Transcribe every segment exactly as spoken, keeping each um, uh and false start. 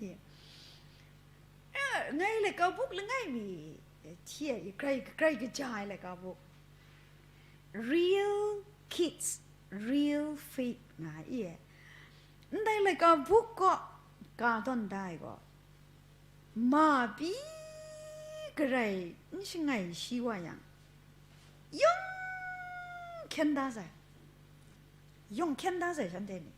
Ye. Eh, ngai laika buk langai mi, eh, hti ai, grai, grai kaja ai laika buk. Real kids, real faith nga i e. Ndai laika buk kaw ka tawn da ai gaw, ma pyi garai n shangai shi wa yang, yawng hkyen da sai. Yawng hkyen da sai shanhte ni.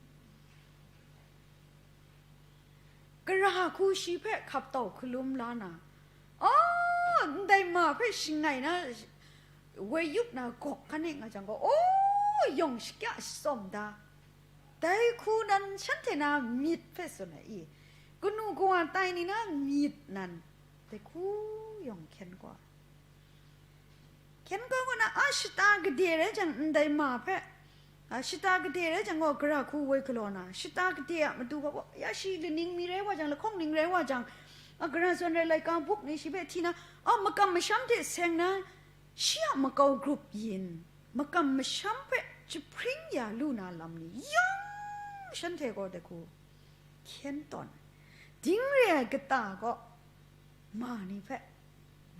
Gara hku shi hpe hkap tau hkalum la na, oh, ndai ma hpe shangai na, woi yup na gawk hkan e nga jang gaw, oh, yawng shakya shatsawm da. Dai hku nan shanhte na myit hpe tsun ai i, kanu kawa tai ni na myit nan, dai hku yawng hkyen gaw. Hkyen gaw gaw na, a shata gade rai jang ndai ma hpe, a shata gade rai jang gaw gara hku woi galaw na, shata gade a matu gaw, ya shi laning mi rai wa jang, lahkawng ning rai wa jang, a gara zawn rai laika buk ni shi hpe hti na, a makam masham hte seng na, shi a makau grup yin, makam masham hpe jahpring ya lu na lam ni yawng shanhte gaw dai hku hkyen tawn ai. Ding re ai kata gaw ma ni hpe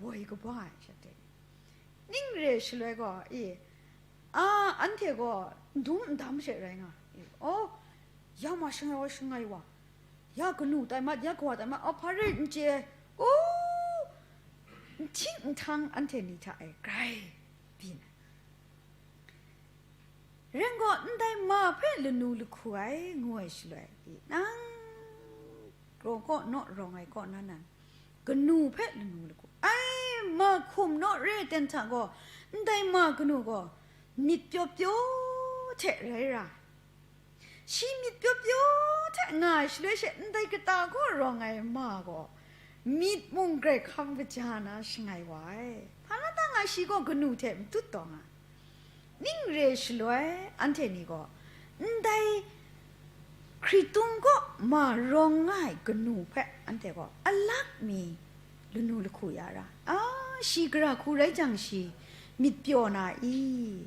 woi kaba ai shanhte ni. Ning re shaloi gaw, e, a, anhte gaw n dum n dam she rai nga, e, oh, ya ma shangai wa, shangai wa, ya kanu tai mat, ya kawa tai mat, a, hpa rai n chye, oh, n hting n htang anhte ni hta e grai byin ai. Ren gaw, ndai ma hpe lanu lahku ai, ngu ai shaloi, nang raw kaw naw rawng ai kaw na nan, kanu hpe lanu lahku ai, ma hkum naw re ten hta gaw, ndai ma kanu gaw myit pyaw pyaw hte rai ra, shi myit pyaw pyaw hte nga ai shaloi she, ndai kata gaw rawng ai ma gaw, myit mung grai hkam kaja na shangai wa ai. Hpa na ta nga shi gaw kanu hte matut taw nga. Ning re shaloi, anhte ni gaw, ndai hkritung kaw ma rawng nga ai kanu hpe anhte gaw alak mi lanu lahku ya ra, a, shi gara hku rai jang shi myit pyaw na i?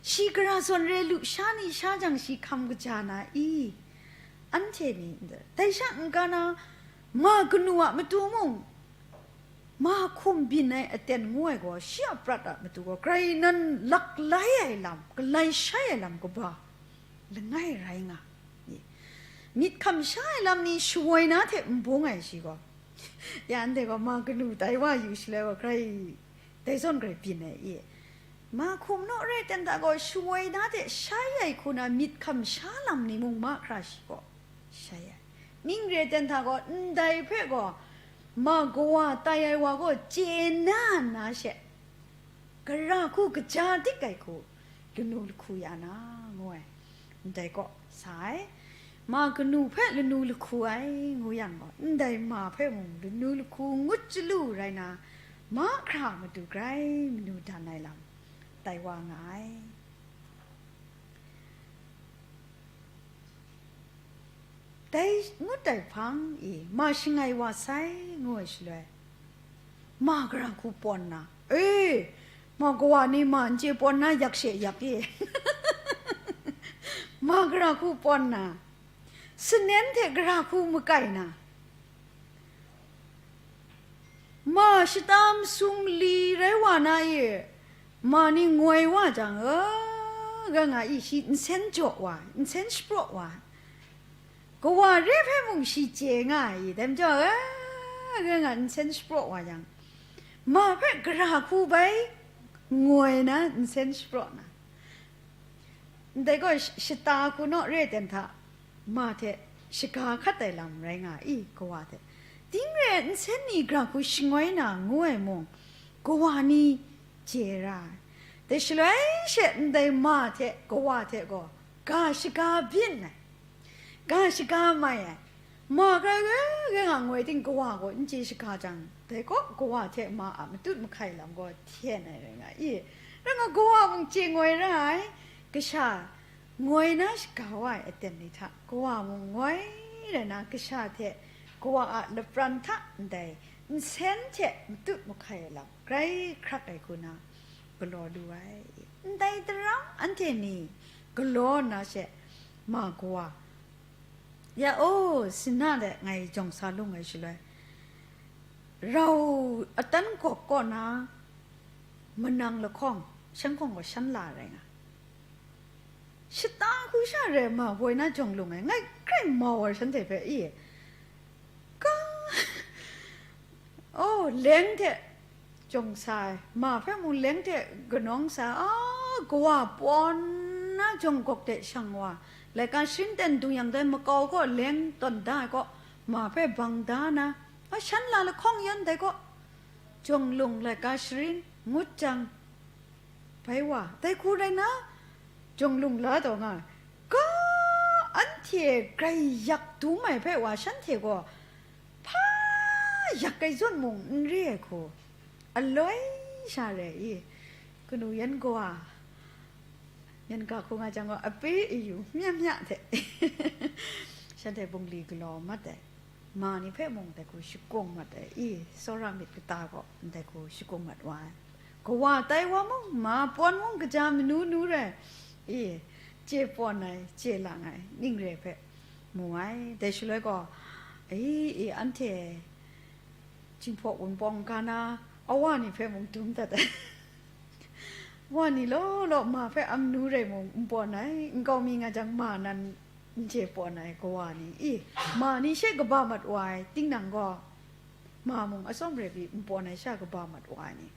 Shi gara zawn re lu sha ni sha jang shi hkam kaja na i? Anhte ni, dai sha n-ga na, ma kanu a matu mung, ma hkum byin ai aten ngu ai gaw, shi a prat a matu gaw, grai nan lak lai ai lam, galai shai ai lam kaba langai rai nga, myit hkam sha ai lam ni shawoi na hte n bung ai shi gaw, ya ndai gaw, ma kanu tai wa yu shaloi gaw, grai, dai zawn grai byin ai i? Ma hkum naw re ten hta gaw, shawoi na hte shai ai hku na myit hkam sha lam ni mung mahkra shi gaw shai ai. Ning re ten hta gaw, ndai hpe gaw, ma kawa tai ai wa gaw chye na nna she, gara hku kaja dik ai hku lanu lahku ya na, ngu ai. Ndai kaw sa ai, ma kanu hpe lanu lahku ai, ngu yang gaw, ndai ma hpe mung lanu lahku ngut chyalu rai na, mahkra matu grai manu dan ai lam tai wa nga ai. Dai ngut ai hpang e, ma shangai wa sai, ngu ai shaloi, ma gara hku pawn na, e, ma kawa ni ma n chye pawn na yak she yak e, ma gara hku pawn na, sanen hte gara hku makai na, ma shata masum li rai wa na e, ma ni ngoi wa jang, e, ga nga i, shi nsen jaw wa, nsen shapraw wa, kawa re hpe mung shi chye nga ai, dai majaw, e, ga nga nsen shapraw wa yang, ma hpe gara hku bai ngoi na nsen shapraw na, ndai gaw sh-, shata hku naw re ten hta, ma hte shaga hkat ai lam rai nga i, kawa hte? Ding re ai nsen ni gara hku shangoi na ngu ai mung, kawa ni chye ra ai. Dai shaloi she ndai ma hte kawa hte gaw ga shaga byin ai, ga shaga mai ai. Ma ga ga ga nga ngoi ting kawa gaw n chye shaga jang, dai kaw kawa hte ma a matut mahkai lam gaw hten ai rai nga i? Rai nga, kawa mung chye ngoi ra ai, kasha ngoi na shaga wa ai aten ni hta, kawa mung ngoi rai na, kasha hte kawa a lapran hta ndai nsen hte matut mahkai ai lam grai hkrak ai hku na galaw lu ai. Ndai daram anhte ni galaw nna she, ma kawa Ya o, sina de ngai jawng sa lung ai shaloi, rau atan gawk kaw na manang lahkawng, shan hkawng gaw shan la rai nga. Shata hku sha re ma woi na jawng lung ai, ngai grai mau ai shanhte hpe i, ka, oh, leng hte jawng sa ai, ma hpe mung leng hte kanawng sa ai, a, kawa pawn na jawng gawk de shang wa, laika sharin ten dung yang dai makau kaw leng tawn da ai kaw, ma hpe bang da na, a, shan la lahkawng yan dai kaw, jawng lung laika sharin ngut jang, bai wa, dai hku rai na, jawng lung la taw nga ai. Ga, anhte grai yak dum ai hpe wa shanhte gaw hpa yak kai zawn mung n re ai hku, aloi sha re i, kanu yan gaw a, yan ga hku nga jang gaw, ape ayu mya mya hte shanhte bungli galaw mat ai. Ma ni hpe mung ndai hku shakung mat ai i, tsawra myit kata gaw ndai hku shakung mat wa ai. Kawa tai wa mung, ma pawn mung, kaja manu nu rai i, chye pawn ai, chye lang ai, ning re hpe mu ai. Dai shaloi gaw, i, i, anhte Jinghpaw Wunpawng ga na awa ni hpe mung dum dat ai. Wa ni law law ma hpe amanu rai mung n pawn ai, nkau mi nga jang ma nan n chye pawn ai kawa ni, i, ma ni she kaba mat wa ai, tinang gaw, ma mung atsawm rai pyi n pawn ai sha kaba mat wa ai ni,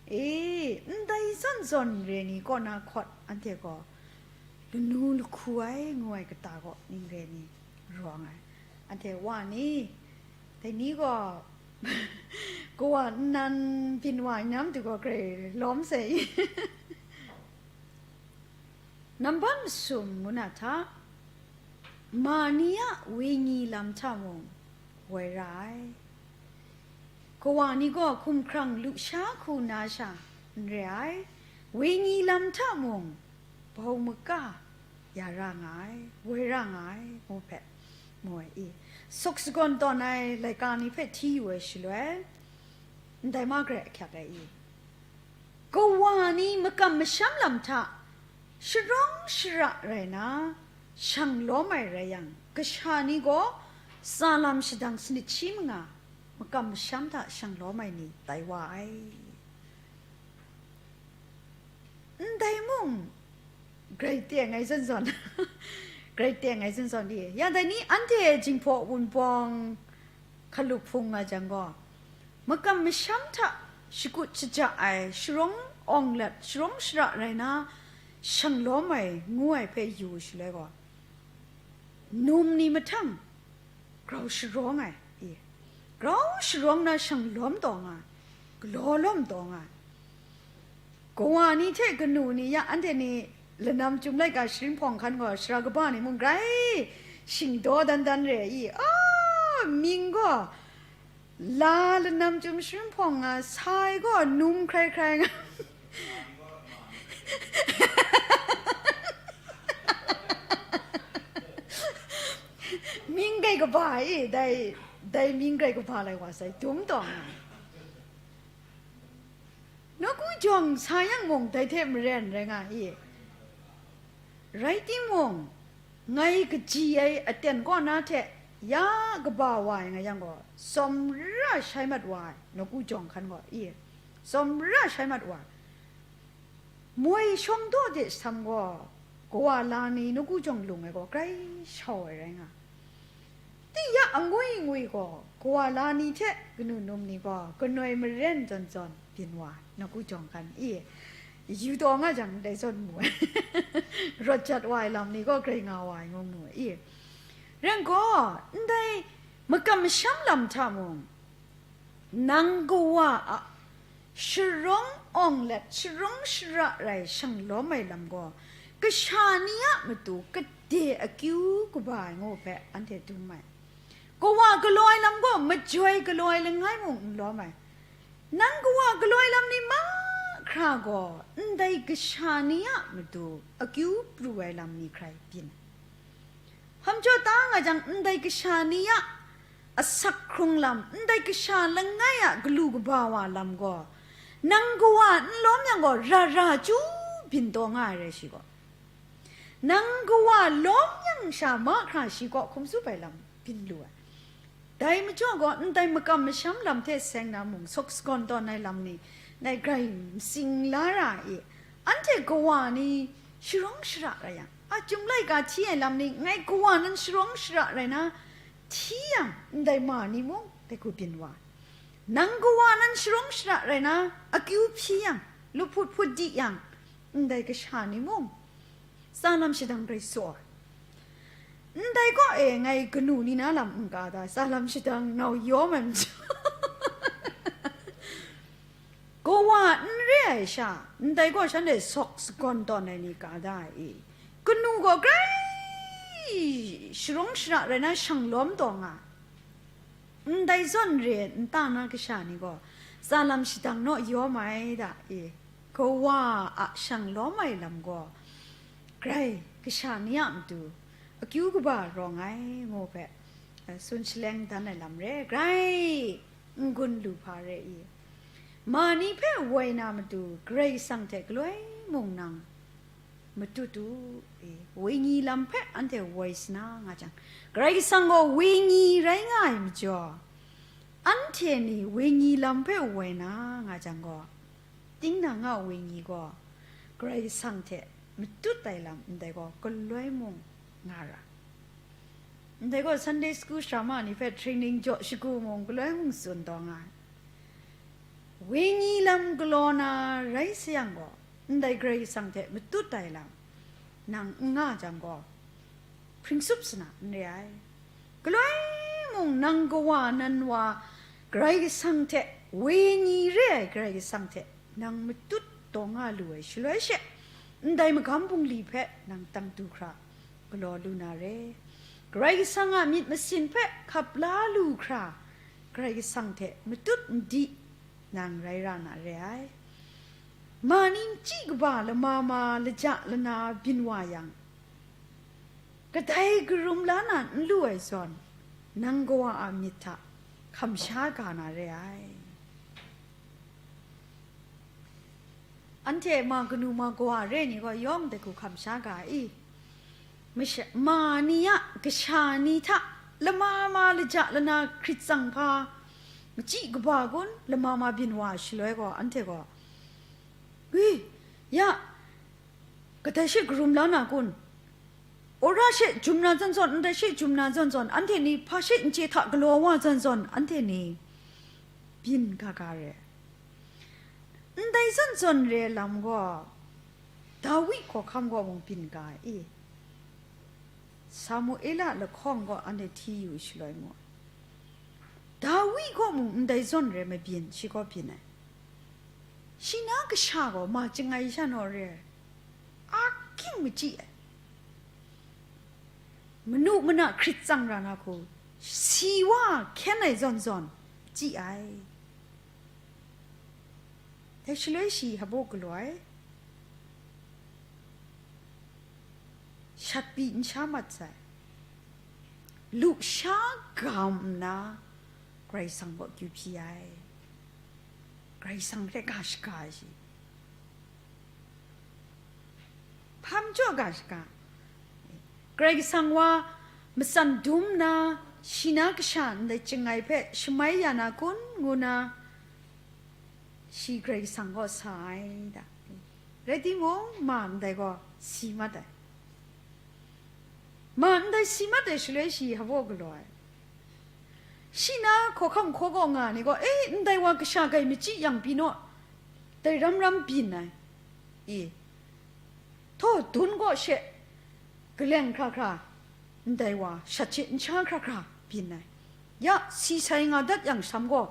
e, ndai zawn zawn re ni kaw na hkawt anhte gaw lanu lahku ai ngu ai kata kaw ning re ni rawng ai. Anhte wa ni, dai ni gaw kawa nnan byin wa n yam du gaw grai lawm sai. Nambat masum ngu na hta, ma ni a wenyi lam hta mung woi ra ai. Kawa ni gaw hkumhkrang lusha hku na sha n re ai, wenyi lam hta mung bau maka ya ra nga ai, woi ra nga ai, ngu hpe mu ai i, suk sagawn tawn ai laika ni hpe hti yu ai shaloi, ndai ma grai ahkyak ai i, kawa ni makam masham lam hta sharawng shara rai na, shang lawm ai rai yang, kasha ni gaw tsa lam shadang sanit shi manga makam masham hta shang lawm ai ni tai wa ai. Ndai mung, grai teng ai zawn zawn, grai teng ai zawn zawn di, ya dai ni anhte Jinghpaw Wunpawng hkalup hpung nga jang gaw, makam masham hta shakut shaja ai, sharawng awng let, sharawng shara rai na, shang lawm ai, ngu ai hpe yu shaloi gaw, num ni mahtang grau sharawng ai, i, grau sharawng na shang lawm taw nga ai, galaw lawm taw nga ai. Kawa ni hte kanu ni ya anhte ni lanam chyum laika sharin hpawng hkan gaw, sara kaba ni mung grai shingdaw dan dan re ai i, a, mying gaw la lanam chyum sharin hpawng nga, sai gaw num hkrai hkrai nga. Mying grai kaba i, dai, dai mying grai kaba lai wa sai, dum taw nga. Nawku jawng sa yang mung dai hte maren rai nga i. Rai timung, ngai kaji ai aten kaw na hte ya kaba wa ai nga yang gaw, tsawmra shai mat wa ai, nawku jawng hkan gaw i, tsawmra shai mat wa ai. Moi shawng daw de sam gaw, kawa la ni nawku jawng lung ai gaw grai shau ai rai nga. Ting ya angwi ngwi gaw, kawa la ni hte kanu num ni gaw, kanoi maren zawn zawn byin wa, nawku jawng hkan i, yu taw nga jang ndai zawn mu ai. Rawt jat wa ai lam ni gaw grai nga wa ai ngu mu ai i. Ren gaw, ndai makam masham lam hta mung, nang kawa a sharawng awng let sharawng shara rai shang lawm ai lam gaw, kasha ni a matu kade akyu kaba ai ngu hpe anhte dum ai. Kawa galaw ai lam gaw majoi galaw ai langai mung n lawm ai. Nang kawa galaw ai lam ni mahkra gaw, ndai kasha ni a matu akyu pru ai lam ni hkrai byin ai. Hpam jaw ta nga jang, ndai kasha ni a asak hkrung lam, ndai kasha langai a galu kaba wa lam gaw, nang kawa n lawm yang gaw, ra ra chyu byin taw nga ai rai shi gaw, Nang kawa lawm yang sha mahkra shi kaw hkum tsup ai lam byin lu ai. Dai majaw gaw, ndai makam masham lam hte seng na mung, sawk sagawn tawn ai lam ni, ngai grai matsing la ra i. Anhte kawa ni sharawng shara rai yang, a, chyum laika hti ai lam ni, ngai kawa nan sharawng shara rai na, hti yang, ndai ma ni mung dai hku byin wa ai. Nang kawa nan sharawng shara rai na, akyu hpyi yang, lup hput hput di yang, ndai kasha ni mung, tsa lam shadang rai tsaw ai. Ndai kaw e ngai kanu ni na lam n ka da, tsa lam shadang nau yawm ai majaw. Kawa n re ai sha, ndai gaw shanhte sawk sagawn tawn ai ni ka da ai i? Kanu gaw grai sharawng shara rai na shang lawm taw nga ai. Ndai zawn re nta na kasha ni gaw, tsa lam shadang naw yawm ai da i? Kawa a shang lawm ai lam gaw, grai kasha ni a matu akyu kaba rawng ai, ngu hpe, eh, tsun shaleng dan ai lam re, grai n-gun lu hpa re i? Ma ni hpe woi na matu, Karai Kasang hte galoi mung nang matut u, e, wenyi lam hpe anhte woi sa na nga jang, Karai Kasang gaw wenyi rai nga ai majaw, anhte ni wenyi lam hpe woi na nga jang gaw, tinang a wenyi gaw Karai Kasang hte matut ai lam ndai gaw galoi mung nga ra. Ndai gaw Sunday school sara ma ni hpe training jaw shagu mung galoi mung tsun taw nga ai. Wenyi lam galaw na rai sayang gaw, ndai Karai Kasang hte matut ai lam nang n nga jang gaw, hpring tsup sa na n re ai. Galoi mung nang kawa nan wa Karai Kasang hte, wenyi re ai Karai Kasang hte nang matut taw nga lu ai shaloi she, ndai magam bungli hpe nang tang du hkra galaw lu na re. Karai Kasang a myit masin hpe hkap la lu hkra, Karai Kasang hte matut n di nang rai ra na re ai. Ma ni machyi kaba lama ma laja lana byin wa yang, kadai karum la na n lu ai zawn, nang kawa a myit hta hkam sha ga na re ai. Anhte ma kanu ma kawa re ni gaw yawng dai hku hkam sha ga i? Masha, ma ni a kasha ni hta lama ma laja lana hkrit tsang hpa, machyi kaba kun lama ma byin wa shaloi gaw, anhte gaw, wi, ya, kadai she karum la na kun? Wora she jum na zawn zawn, ndai she jum na zawn zawn, anhte ni hpa she n chye hta galaw wa zawn zawn, anhte ni byin ga ga re. Ndai zawn zawn re lam gaw, Dawi hkawhkam gaw mung byin ga i? Samuela lahkawng gaw anhte hti yu shaloi mu ai. Dawi gaw mung ndai zawn re mabyin, shi gaw byin ai. Shi na kasha gaw ma chyangai sha naw re ai, a king machyi ai. Manu mana hkrit tsang ra na hku, si wa hkyen ai zawn zawn, chyi ai. Dai shaloi shi hpaw galaw ai, shat pyi n sha mat sai, lusha gam nna Karai Kasang kaw kyu hpyi ai, Karai Kasang hte ga shaga ai shi. Hpa majaw ga shaga? Karai Kasang wa matsan dum nna, shi na kasha ndai chyangai hpe shamai ya na kun, ngu na, shi Karai Kasang kaw sa ai da. Rai timung, ma ndai gaw si mat ai. Ma ndai si mat ai shaloi shi hpaw galaw ai. Shi na hkawhkam hkaw kaw nga ai ni gaw, "E, ndai wa kasha grai machyi yang pyi naw, dai ram ram byin ai." I, htaw dun kaw she galeng hkra hkra, ndai wa shat she n sha hkra hkra byin ai. Ya, si sai nga dat yang sham gaw,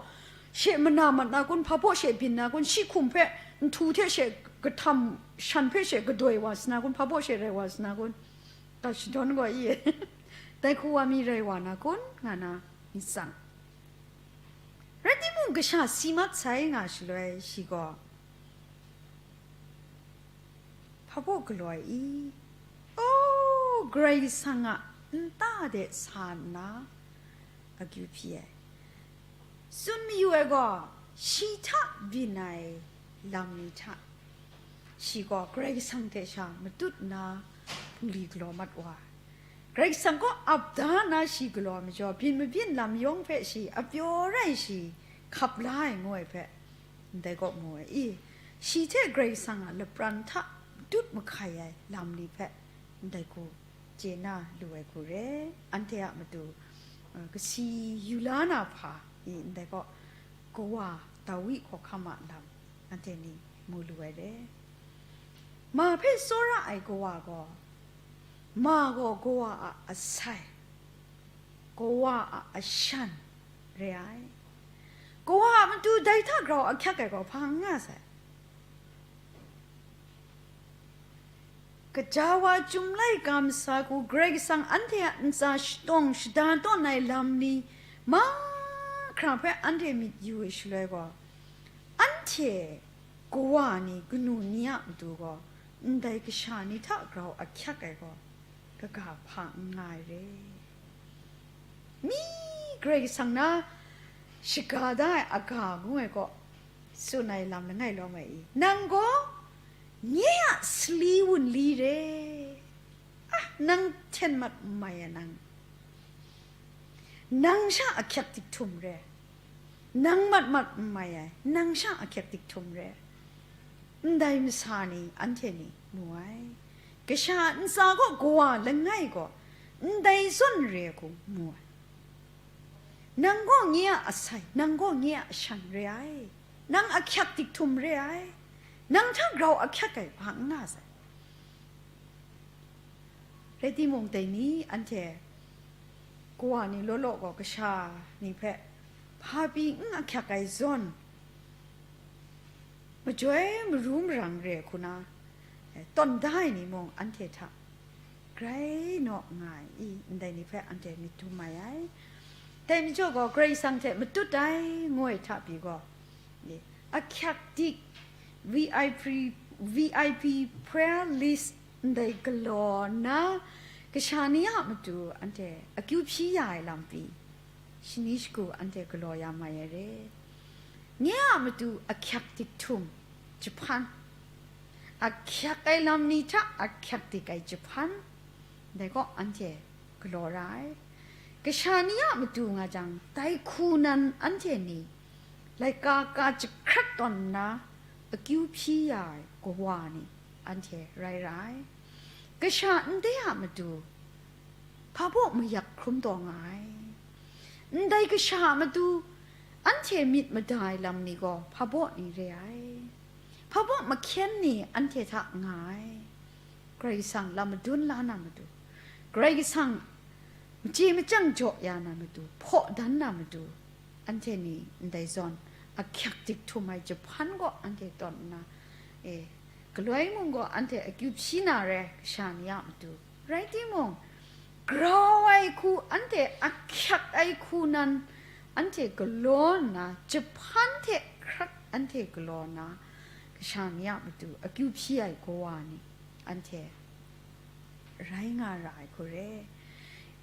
she mana mat na kun, hpa baw she byin na kun, shi hkum hpe nhtu hte she kahtam, shan hpe she kadoi wa sa na kun, hpa baw she rai wa sa na kun, ga shadawn gaw i, dai hku wa mi rai wa na kun, nga na myit tsang. Rai timung, kasha si mat sai nga shaloi, shi gaw hpa baw galaw ai i? O, Karai Kasang a nta de sa nna akyu hpyi ai. Tsun mayu ai gaw, shi hta byin ai lam ni hta, shi gaw Karai Kasang hte sha matut nna, li galaw mat wa ai. Karai Kasang kaw ap da na shi galaw ai majaw, byin mabyin lam yawng hpe shi a pyaw rai shi hkap la ai ngu ai hpe, ndai kaw mu ai i? Shi hte Karai Kasang a lapran hta matut mahkai ai lam ni hpe ndai hku chye na lu ai hku re. Anhte a matu, uh, kasi yu la na hpa i? Ndai kaw, kawa Dawi hkawhkam a lam anhte ni mu lu ai re. Ma hpe tsawra ai kawa gaw, ma gaw kawa a asai, kawa a ashan re ai. Kawa a matu dai hta grau ahkyak ai gaw hpa n nga sai. Kaja wa Chyum laika masa hku Karai Kasang anhte a ntsa shatawng shada tawn ai lam ni mahkra hpe anhte myit yu ai shaloi gaw, anhte kawa ni, kanu ni a matu gaw, ndai kasha ni hta grau ahkyak ai gaw, kaga hpa n nga ai re. Mi Karai Kasang na shaga da ai aga ngu ai kaw, tsun ai lam langai lawm ai i? Nang gaw nye a sali wunli re. Ah, nang hten mat n mai ai nang, nang sha ahkyak dik htum re. Nang mat mat n mai ai, nang sha ahkyak dik htum re. Ndai masa ni anhte ni mu ai. Kasha a ntsa kaw kawa langai gaw ndai zawn re ai hku mu ai. Nang gaw nye a asai, nang gaw nye a ashan re ai. Nang ahkyak dik htum re ai. Nang hta grau ahkyak ai hpa n nga sai. Rai timung, dai ni anhte kawa ni law law gaw kasha ni hpe hpa pyi n ahkyak ai zawn, majoi maru marang re hku na, eh, tawn da ai ni mung anhte hta grai naw nga ai i? Ndai ni hpe anhte myit dum mai ai. Dai majaw gaw, Karai Kasang hte matut ai ngu ai hta pyi gaw, i, ahkyak dik, V I P, V I P prayer list ndai galaw nna, kasha ni a matu anhte akyu hpyi ya ai lam pyi, shani shagu anhte galaw ya mai ai re. Nye a matu ahkyak dik htum jahpan, ahkyak ai lam ni hta ahkyak dik ai jahpan, dai kaw anhte galaw ra ai. Kasha ni a matu nga jang, dai hku nan anhte ni laika ka jahkrat tawn nna akyu hpyi ya ai kawa ni anhte rai ra ai. Kasha ndai a matu hpa baw mayak hkrum taw nga ai? Ndai kasha a matu anhte myit mada ai lam ni gaw hpa baw ni re ai? Hpa baw mahkyen ni anhte hta nga ai? Karai Kasang lam madun la na matu, Karai Kasang machye machyang jaw ya na matu, hpaw dan na matu, anhte ni ndai zawn ahkyak dik htum ai jahpan gaw anhte tawn nna, e, galoi mung gaw anhte akyu hpyi na re, kasha ni a matu. Rai timung, grau ai hku anhte ahkyak ai hku nan anhte galaw nna, jahpan hte hkrat anhte galaw nna, kasha ni a matu akyu hpyi ai kawa ni anhte rai nga ra ai hku re.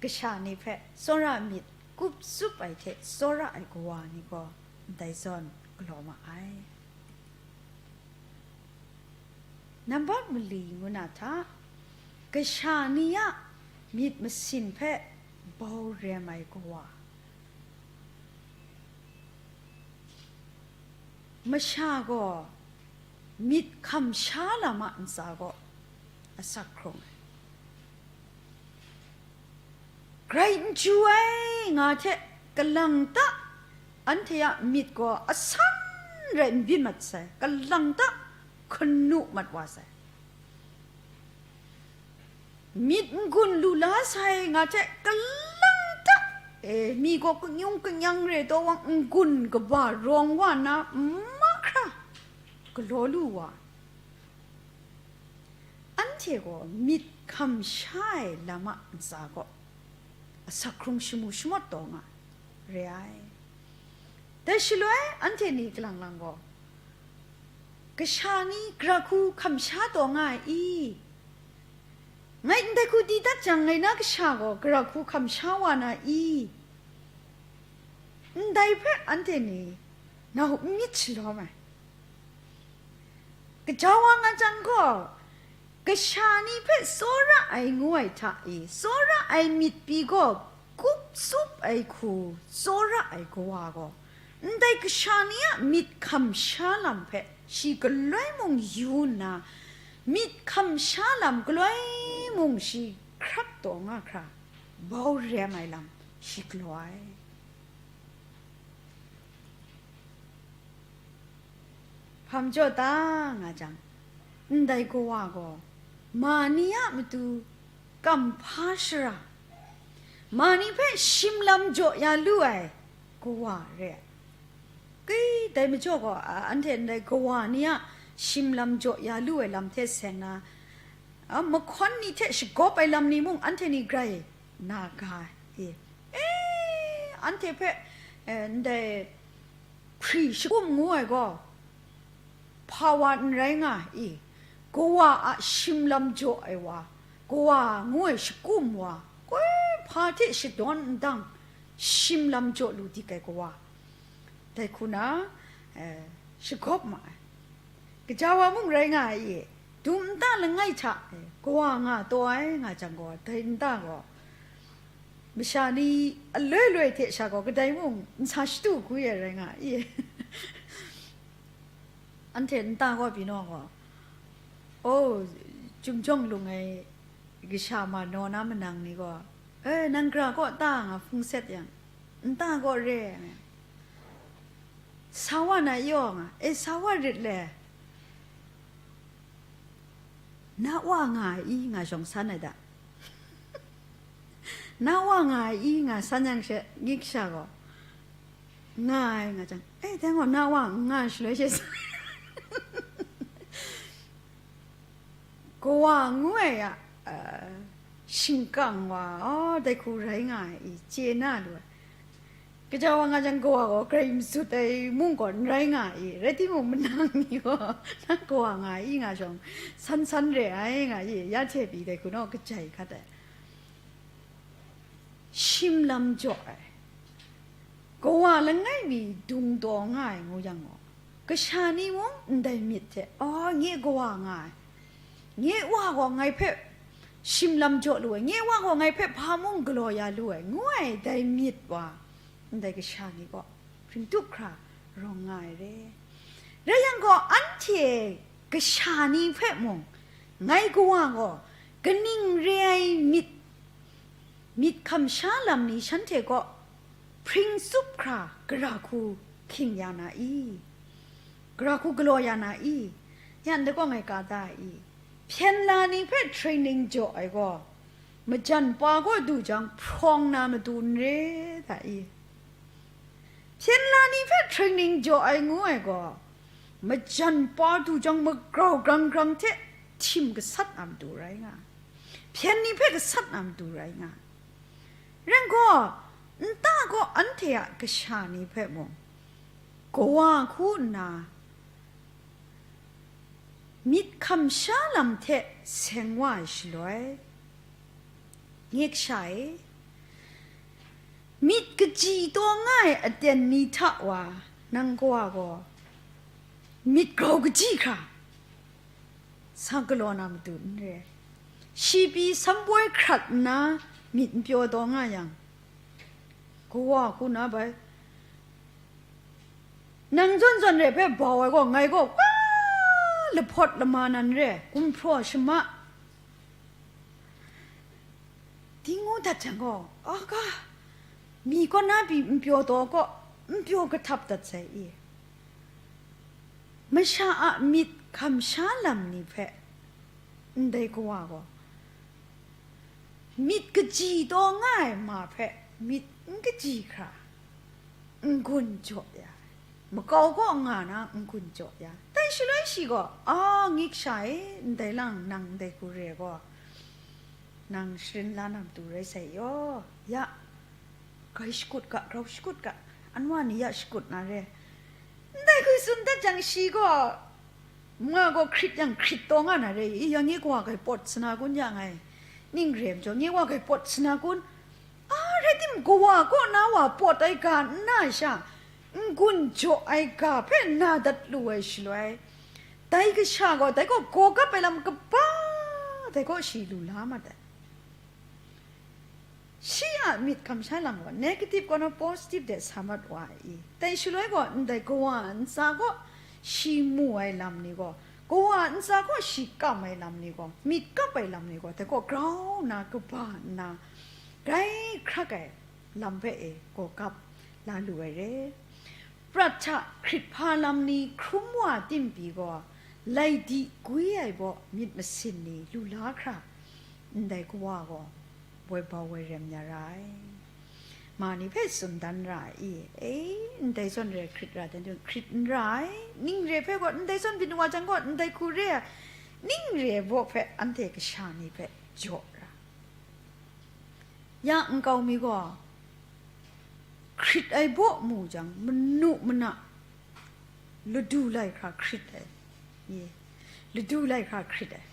Kasha ni hpe tsawra myit kup tsup ai hte tsawra ai kawa ni gaw ndai zawn galaw ma ai. Nambat mali ngu na hta, kasha ni a myit masin hpe bau rem ai kawa. Masha gaw myit hkam sha lam a ntsa gaw asak hkrung ai. Grai n chyu ai nga hte kalang ta, anhte a myit gaw asan rai n byin mat sai, kalang ta hkanu mat wa sai. Myit n-gun lu la sai nga hte kalang ta, e, mi gaw kanyung kanyang re taw wang n-gun kaba rawng wa na mahkra galaw lu wa. Anhte gaw myit hkam sha ai lam a ntsa gaw asak hkrung shamu shamawt taw nga re ai. Dai shaloi anhte ni kalang lang gaw, kasha ni gara hku hkam sha taw nga ai i? Ngai ndai hku di dat jang, ngai na kasha gaw gara hku hkam sha wa na i? Ndai hpe anhte ni nau n myit shalawm ai. Gaja wa nga jang gaw, Kasha ni hpe tsawra ai ngu ai hta e, tsawra ai myit pyi gaw, kup tsup ai hku tsawra ai kawa gaw, ndai kasha ni a myit hkam sha lam hpe shi galoi mung yu nna, myit hkam sha lam galoi mung shi hkrap taw nga hkra, bau rem ai lam shi galaw ai. Hpa majaw ta nga jang, ndai kawa gaw ma ni a matu kamhpa shara, ma ni hpe shim lam jaw ya lu ai kawa re ai. Kai, dai majaw gaw, a, anhte ndai kawa ni a shim lam jaw ya lu ai lam hte seng na, a, mahkawn ni hte shagawp ai lam ni mung anhte ni grai na ga ai. E, anhte hpe, e, ndai hpri shakum ngu ai gaw, hpa wa n rai nga i? Kawa a shim lam jaw ai wa, kawa ngu ai shakum wa, koi hpa hte shadawn n dang, shim lam jaw lu dik ai kawa, dai hku na, eh, shagawp ma ai. Gaja wa mung rai nga ai e, dum nta langai hta, eh, kawa nga taw ai nga jang gaw, dai nta gaw, masha ni aloi loi hte sha gaw, kadai mung n sa shadu hku ya rai nga ai e. Anhte nta gaw pyi naw gaw, o, chyum jawng lung ai kasha ma naw na manang ni gaw, e, nang gra kaw ta nga hpung set yang, nta gaw re ai. Sa wa na yaw nga, e, sa wa rit le. Na wa nga ai i nga shawng san ai da. Na wa nga ai i nga san yang she, ngi kasha gaw, nga ai nga jang, e, dai gaw na wa n nga shaloi she sa. Kawa ngu ai a, a, shingkang wa, a, dai hku rai nga ai i, chye na lu ai. Gaja wa nga jang, kawa gaw grai mazut ai mung gaw n rai nga i, rai timung, manang ni gaw, nang kawa nga i nga shawng, san san re ai nga i, ya hte pyi dai hku naw kajai hkat ai. Shim lam jaw ai, kawa langai mi dung taw nga ai ngu yang gaw, kasha ni mung ndai myit hte, a, nye kawa nga ai, nye wa gaw ngai hpe shim lam jaw lu ai, nye wa gaw ngai hpe hpa mung galaw ya lu ai, ngu ai dai myit wa, ndai kasha ni gaw hpring tup hkra rawng nga ai re. Rai yang gaw, anhte kasha ni hpe mung, ngai kawa gaw kaning re ai myit, myit hkam sha lam ni shanhte kaw hpring tsup hkra gara hku hkying ya na i? Gara hku galaw ya na i? Yan de kaw ngai ka da i? Hpyen la ni hpe training jaw ai gaw, majan pa kaw du jang hprawng na matu n re da i? Hpyen la ni hpe training jaw ai ngu ai gaw, majan pa du jang magrau grang grang hte htim gasat na matu rai nga, hpyen ni hpe gasat na matu rai nga. Rai gaw, nta gaw anhte a kasha ni hpe mung, kawa hku nna, myit hkam sha lam hte seng wa ai shaloi, nye kasha e, myit kaji taw nga ai aten ni hta wa, nang kawa gaw myit grau kaji hkra sa galaw na matu n re. Shi pyi samboi hkrat nna myit n pyaw taw nga yang, kawa hku na bai, nang zawn zawn re hpe bau ai gaw, ngai gaw wa lahpawt lama nan re, gumhpraw shama, di ngu dat jang gaw, a ga, mi kaw na pyi n pyaw taw kaw, n pyaw kahtap dat sai i? Masha a myit hkam sha lam ni hpe ndai kawa gaw, myit kaji taw nga ai ma hpe myit n kaji hkra n-gun jaw ya ai, makau kaw nga na n-gun jaw ya ai. Dai shaloi shi gaw, a, nye kasha e, ndai lang nang ndai hku re gaw, nang sharin la na matu rai sai yaw, ya, grai shakut ga, grau shakut ga, anwa ni ya shakut na re, ndai hku tsun dat jang shi gaw, nga gaw hkrit yang hkrit taw nga na re i? Ya, nye kawa grai pawt sa na kun, ya ngai ning re majaw, nye wa grai pawt sa na kun? A, rai tim, kawa kaw na wa pawt ai ga n na sha, n-gun jaw ai ga hpe na dat lu ai shaloi, dai kasha gaw dai gaw gaw kap ai lam kaba dai gaw shi lu la mat ai. Shi a myit kamsham lam gaw negative kaw na positive de sa mat wa ai i? Dai shaloi gaw ndai kawa ntsa gaw shi mu ai lam ni gaw, kawa ntsa gaw shi kam ai lam ni gaw, myit kap ai lam ni gaw, dai gaw grau nna kaba nna grai hkrak ai lam hpe e gaw kap la lu ai re. Prat hta hkrit hpa lam ni hkrum wa tim pyi gaw, lai di gwi ai baw myit masin ni lu la hkra, ndai kawa gaw woi bau woi rem ya ra ai. Ma ni hpe tsun dan ra ai i? E, ndai zawn re hkrit ra dan jun, hkrit n ra ai. Ning re hpe gaw, ndai zawn byin wa jang gaw, ndai hku re ai, ning re baw hpe anhte kasha ni hpe jaw ra. Ya nkau mi gaw, hkrit ai baw mu jang, manu mana ladu lai hkra hkrit ai, ye, ladu lai hkra hkrit ai.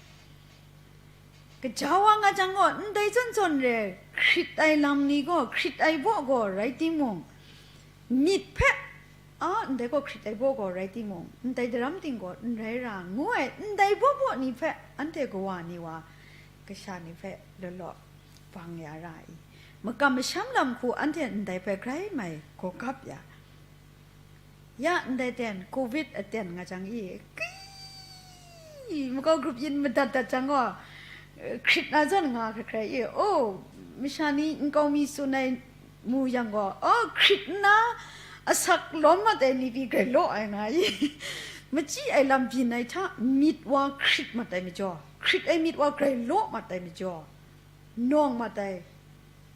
Kaja wa nga jang gaw, ndai zawn zawn re hkrit ai lam ni gaw, hkrit ai baw gaw rai timung, myit hpe, a, ndai gaw hkrit ai baw gaw rai timung, ndai daram ting gaw n rai ra, ngu ai, ndai baw baw ni hpe anhte kawa ni wa, kasha ni hpe law law bang ya ra i? Makam masham lam hku anhte ndai hpe grai mai gaw gap ya. Ya ndai ten, covid aten nga jang i, kai, makau grup yin madat dat jang gaw, hkrit na zawn nga hkrai hkrai i, o, masha ni nkau mi tsun ai mu yang gaw, o, hkrit nna asak lawm mat ai ni pyi grai law ai nga i? Machyi ai lam byin ai hta myit wa hkrit mat ai majaw, hkrit ai myit wa grai law mat ai majaw, nawng mat ai,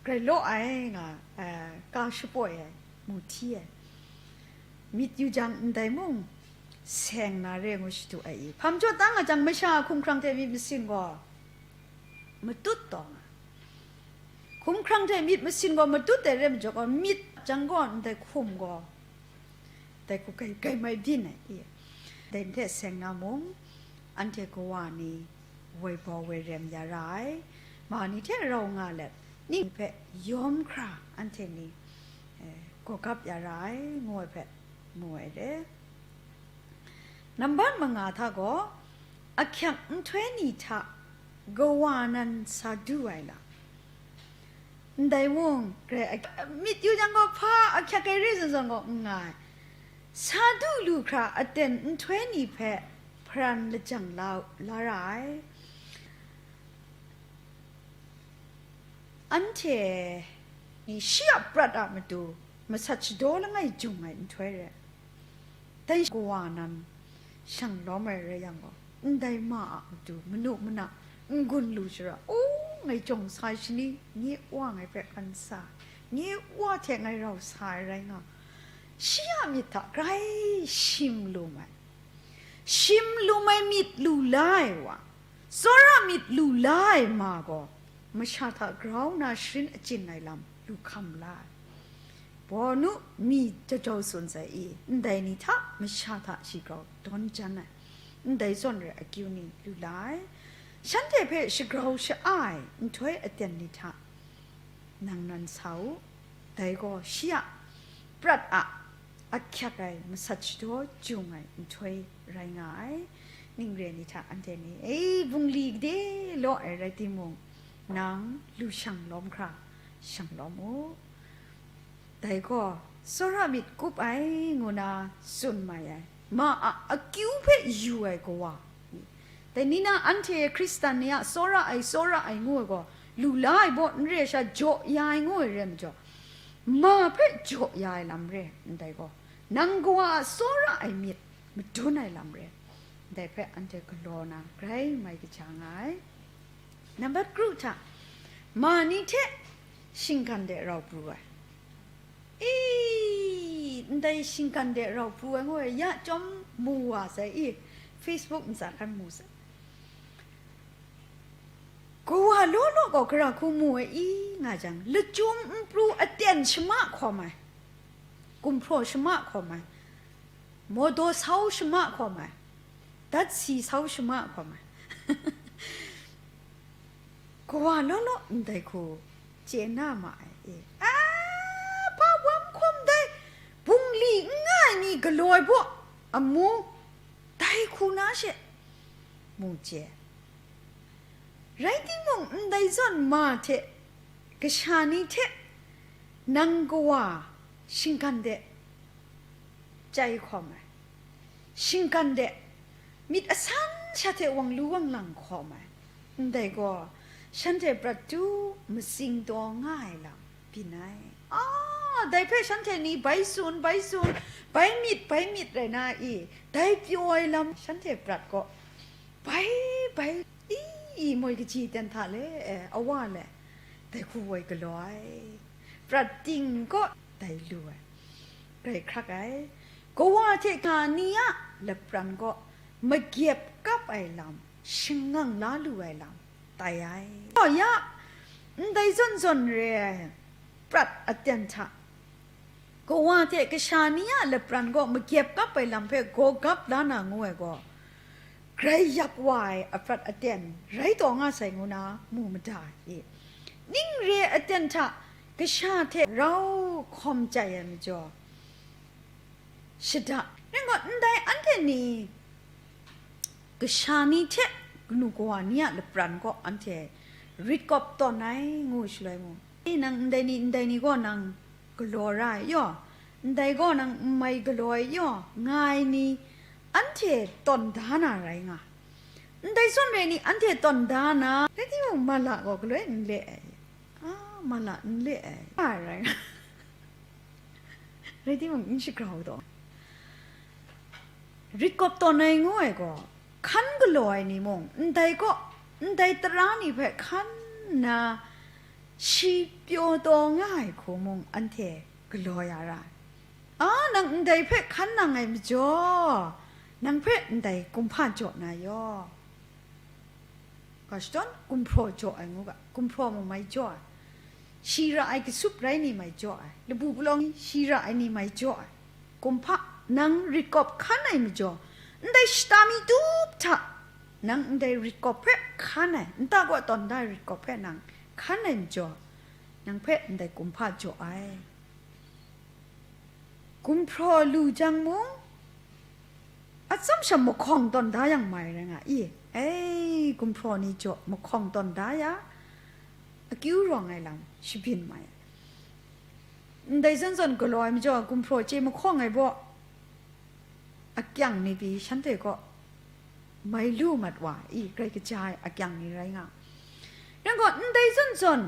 grai law ai nga, eh, ka shapoi ai, mu hti ai. Myit yu jang ndai mung seng na re ngu shadu ai i? Hpa majaw tang a jang, masha hkumhkrang hte myit masin gaw matut taw nga. Hkumhkrang hte myit masin gaw matut ai re majaw gaw, myit jang gaw ndai hkum gaw dai hku kai, kai mai byin ai i? Dai hte seng na mung, anhte kawa ni woi bau woi rem ya ra ai. Ma ni hte rau nga let, ning hpe yawm hkra anhte ni, eh, gaw gap ya ra ai, ngu ai hpe mu ai re. Nambat manga hta gaw, ahkyak nhtoi ni hta kawa nan sa du ai lam. Ndai mung, grai a-, myit yu jang gaw, hpa ahkyak ai re zawn zawn gaw n nga ai. Sa du lu hkra aten nhtoi ni hpe hparan lajang la, la ra ai. Anhte ni shi a prat a matu masat shadaw langai jung ai nhtoi re. Dai kawa nan shang lawm ai rai yang gaw, ndai ma a matu manu mana n-gun lu shara, o, ngai jawng sa ai shani, nye wa ngai hpe hkan sa, nye wa hte ngai rau sa ai rai nga, shi a myit hta grai shim lu mai. Shim lu mai myit lu la ai wa, tsawra myit lu la ai ma gaw, masha hta grau na sharin achyin ai lam lu hkam la ai. Pawnu mi jajau tsun sai i, ndai ni hta masha hta shi grau dawn jan ai, ndai zawn re akyu ni lu la ai. Shanhte hpe shagrau sha-a ai nhtoi aten ni hta nang nan sa u, dai gaw shi a prat a ahkyak ai masat shadaw jung ai nhtoi rai nga ai. Ning re ni hta anhte ni, e, bungli gade law ai rai timung, nang lu shang lawm hkra shang lawm u. Dai gaw tsawra myit kup ai ngu na tsun mai ai, ma a akyu hpe yu ai kawa. Dai ni na anhte Hkristan ni a tsawra ai, tsawra ai ngu ai gaw, lu la ai baw n re ai sha, jaw ya ai ngu ai re majaw, ma hpe jaw ya ai lam re ndai gaw, nang kawa a tsawra ai myit madun ai lam re. Ndai hpe anhte galaw na grai mai kaja nga ai. Nambat kru hta, ma ni hte shinggan de rau pru ai. I, ndai shinggan de rau pru ai ngu ai, ya chyawm mu wa sai i, Facebook ntsa hkan mu sai. Kawa law law gaw gara hku mu ai i nga jang, lachyum n pru aten shama hkawm ai, gumhpraw shama hkawm ai, mawdaw sau shama hkawm ai, datsi sau shama hkawm ai. Kawa law law ndai hku chye na ma ai e. A, hpa wa n hkawm dai, bungli n nga ai ni galaw ai baw amu, dai hku na she mu chye. Rai timung, ndai zawn ma hte, kasha ni hte, nang kawa shinggan de chye hkawm ai, shinggan de myit asan sha hte wang lu wang lang hkawm ai, ndai gaw shanhte prat tu matsing taw nga ai lam byin ai. A, dai hpe shanhte ni bai tsun, bai tsun, bai myit, bai myit rai na i, dai pyaw ai lam shanhte prat gaw bai, bai, i, i moi kaji ten hta le, e, awa le, dai hku woi galaw ai, prat ting kaw dai lu ai, grai hkrak ai, kawa hte ga ni a lapran kaw magyep kap ai lam, shangang la lu ai lam tai ai. Oh, ya, ndai zawn zawn re ai prat aten hta, kawa hte kasha ni a lapran gaw magyep kap ai lam hpe gaw gap la na ngu ai gaw, grai yak wa ai aprat aten rai taw nga sai ngu na mu mada i? Ning re aten hta kasha hte rau hkawm chye ai majaw, shada. Rai gaw, ndai anhte ni kasha ni hte kanu kawa ni a lapran kaw anhte rit kawp tawn ai ngu shaloi mung, e, nang ndai ni, ndai ni gaw nang galaw ra ai yaw, ndai gaw nang n mai galaw ai yaw, nga ai ni, anhte tawn da na rai nga, ndai zawn re ni, anhte tawn da na, rai timung, mala gaw galoi n le ai, a, mala n le ai, a, rai nga. Rai timung, n shagrau taw, rit kawp tawn ai ngu ai gaw, hkan galaw ai ni mung, ndai kaw, ndai tara ni hpe hkan nna, shi pyaw taw nga ai hku mung, anhte galaw ya ra ai. A, nang ndai hpe hkan nang ai majaw, nang hpe ndai kumhpa jaw na yaw. Ga shadawn, gumhpraw jaw ai ngu ga, gumhpraw mung mai jaw ai, shi ra ai kasup rai ni mai jaw ai, labu palawng shi ra ai ni mai jaw ai, kumhpa nang rit kawp hkan ai majaw, ndai shata mi tup hta nang ndai rit kawp hpe hkan ai, nta kaw tawn da ai rit kawp hpe nang hkan ai majaw, nang hpe ndai kumhpa jaw ai. Gumhpraw lu jang mung, atsam sha mahkawng tawn da yang mai rai nga i? Ei, gumhpraw ni jaw mahkawng tawn da ya, akyu rawng ai lam shabyin mai ai. Ndai zawn zawn galaw ai majaw, gumhpraw chye mahkawng ai baw, akyang ni pyi shanhte kaw mai lu mat wa i, grai kaja ai akyang ni rai nga. Rai gaw, ndai zawn zawn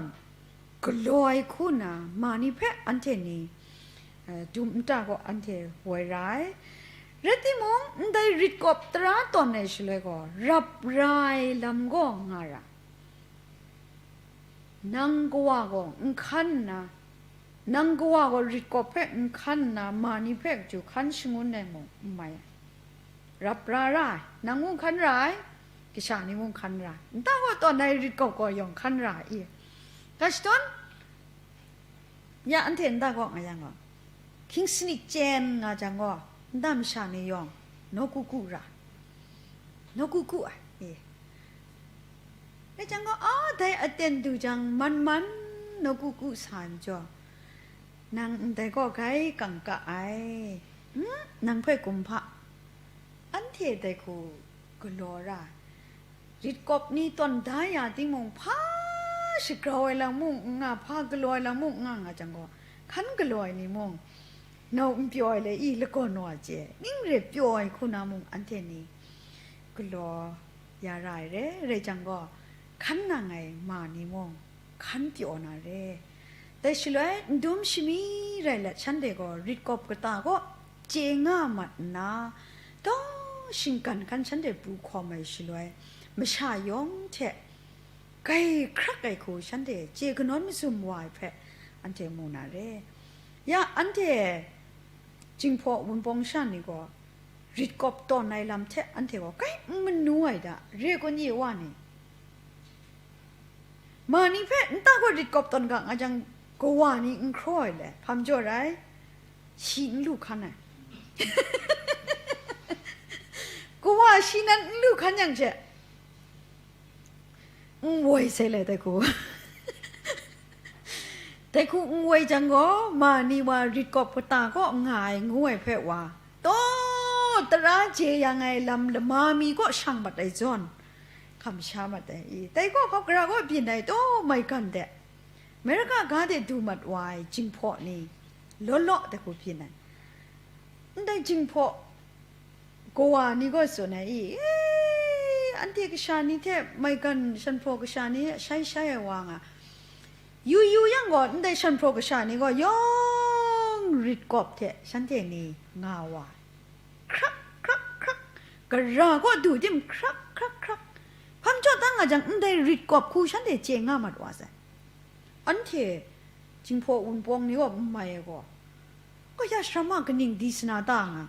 galaw ai hku na ma ni hpe anhte ni, eh, dum nta gaw anhte woi ra ai. Rai timung, ndai rit kawp tara tawn ai shaloi gaw, rap ra ai lam gaw nga ra. Nang kawa gaw n hkan nna, nang kawa gaw rit kawp hpe n hkan nna, ma ni hpe akyu hkan shangun ai mung n mai ai. Rap ra ra ai, nang mung hkan ra ai, kasha ni mung hkan ra ai, nta gaw tawn ai rit kawp gaw yawng hkan ra ai. Ga shadawn, ya anhte nta gaw nga yang gaw, hkying sanit chyen nga jang gaw, nta masha ni yawng nawku ku ra, nawku ku ai, e. Rai jang gaw, a, dai aten du jang, man man nawku ku sa ai majaw, nang ndai gaw grai kangka ai, mm, nang hpe kumhpa, anhte dai hku galaw ra ai. Rit kawp ni tawn da ya timung, hpa shagrau ai lam mung n nga, hpa galaw ai lam mung n nga nga jang gaw, hkan galaw ai ni mung, nau n pyaw ai le i, lagaw naw a chye, ning re pyaw ai hku na mung, anhte ni galaw ya ra ai re, rai jang gaw, hkan nang ai ma ni mung, hkan pyaw na re. Dai shaloi, n dum shami rai let, shanhte gaw rit kawp kata kaw chye nga mat nna, daw shinggan hkan shanhte pru hkawm ai shaloi, masha yawng hte grai hkrak ai hku shanhte chye kanawn mazum wa ai hpe, anhte mu na re. Ya, anhte Jinghpaw Wunpawng sha ni gaw, rit kawp tawn ai lam hte anhte gaw grai n manu ai da, re kun ye wa ni? Ma ni hpe nta gaw rit kawp tawn ga nga jang, kawa ni n hkraw ai le, hpa majaw rai? Shi n lu hkan ai. Kawa shi nan n lu hkan yang she, n woi sai le, dai hku. Dai hku n woi jang gaw, ma ni wa rit kawp kata kaw nga ai ngu ai hpe wa, taw tara je yang ai lam lama mi kaw shang mat ai zawn, hkam sha mat ai i. Dai gaw hkap gara gaw byin ai taw maigan de, Amerika ga de du mat wa ai jinghpaw ni law law dai hku byin ai. Ndai jinghpaw kawa ni gaw tsun ai i, e, anhte kasha ni hte maigan shanhpraw kasha ni shai shai ai wa nga, yu yu yang gaw, ndai shanhpraw kasha ni gaw yawng rit kawp hte shanhte ni nga wa ai. Hkrak, hkrak, hkrak, gara kaw du tim, hkrak, hkrak, hkrak. Hpang jaw dan nga jang, ndai rit kawp hku shanhte chye nga mat wa sai. Anhte Jinghpaw Wunpawng ni gaw n mai ai gaw, kaya sharam a kaning di sa na ta nga?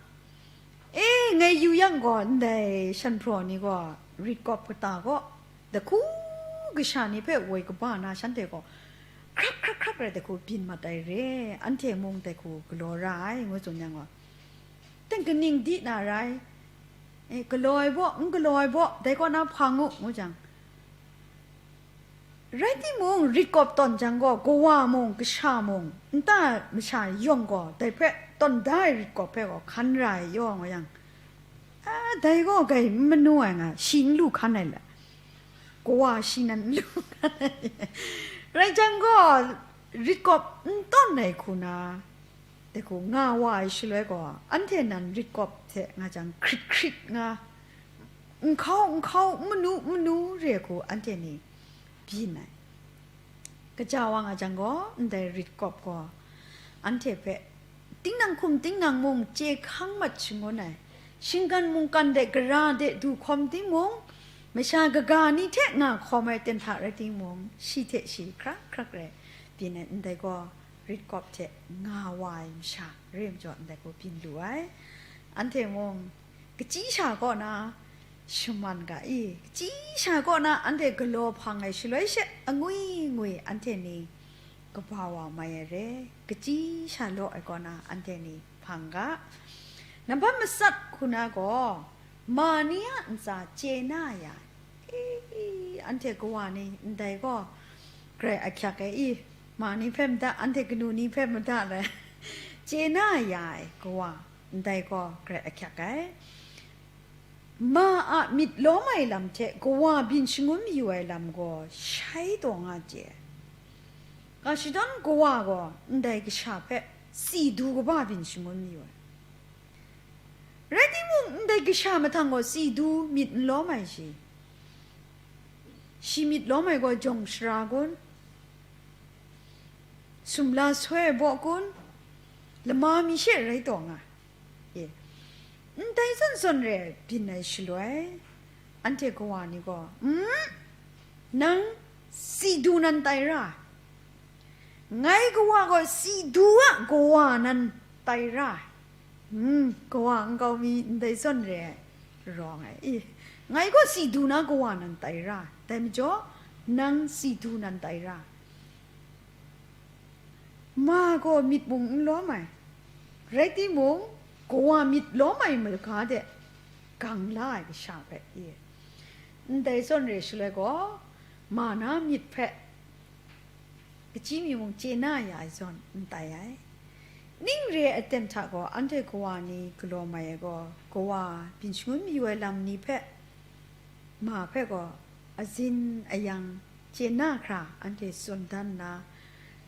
E, ngai yu yang gaw, ndai shanhpraw ni gaw rit kawp kata gaw, dahku kasha ni hpe woi kaba na shanhte gaw, hkrak, hkrak, hkrak rai dahku byin mat ai re, anhte mung dahku galaw ra ai, ngu tsun yang gaw, teng kaning di na rai? E, galaw ai baw, n galaw ai baw, dai kaw na hpang u, ngu jang, rai timung, rit kawp tawn jang gaw, kawa mung, kasha mung, nta masha yawng gaw, dai hpe tawn da ai rit kawp hpe gaw hkan ra ai yaw nga yang, a, dai gaw grai n manu ai nga, shi n lu hkan ai le, kawa shi nan n lu hkan ai. Rai jang gaw, rit kawp n tawn ai hku na, dai hku nga wa ai shaloi gaw, anhte nan rit kawp hte nga jang, hkrit hkrit nga, nhkau nhkau, n manu n manu re hku anhte ni byin ai. Kaja wa nga jang gaw, ndai rit kawp gaw anhte hpe tinang hkum tinang mung chye hkang mat shangun ai, shinggan mungkan de gara de du hkawm timung, masha kaga ni hte nga hkawm ai ten hta rai timung, shi hte shi hkrak hkrak rai byin ai. Ndai gaw rit kawp hte nga wa ai masha re ai majaw, ndai gaw byin lu ai. Anhte mung, kachyi sha kaw na shaman ga i, kachyi sha kaw na anhte galaw hpang ai shaloi she, angwi ngwi anhte ni kaba wa mai ai re, kachyi sha law ai kaw na anhte ni hpang ga. Nambat matsat hku na gaw, ma ni a ntsa chye na ya, e, anhte kawa ni ndai gaw grai ahkyak ai i, ma ni hpe mada, anhte kanu ni hpe mada rai, chye na ya ai kawa, ndai gaw grai ahkyak ai. Ma a myit lawm ai lam hte kawa byin shangun mayu ai lam gaw shai taw nga chye ai. Ga shadawn kawa gaw ndai kasha hpe si du kaba byin shangun mayu ai. Rai timung, ndai kasha mahtang gaw si du myit n lawm ai shi, shi myit lawm ai gaw jawng shara kun, sumla soi ai baw kun, lama mi she rai taw nga. E, ndai zawn zawn re ai byin ai shaloi, anhte kawa ni gaw, "Mm, nang si du nan tai ra ai. Ngai kawa gaw si du a kawa nan tai ra ai. Mm, kawa nkau mi ndai zawn re ai rawng ai. I, ngai gaw si du na kawa nan tai ra ai. Dai majaw, nang si du nan tai ra ai." Ma gaw myit mung n lawm ai, rai timung, kawa myit lawm ai maga de gang la ai kasha hpe, e, ndai zawn re shaloi gaw, ma na myit hpe kachyi mi mung chye na ya ai zawn n tai ai. Ning re ai aten hta gaw, anhte kawa ni galaw mai ai gaw, kawa byin shangun mayu ai lam ni hpe, ma hpe gaw azin ayang chye na hkra anhte tsun dan nna,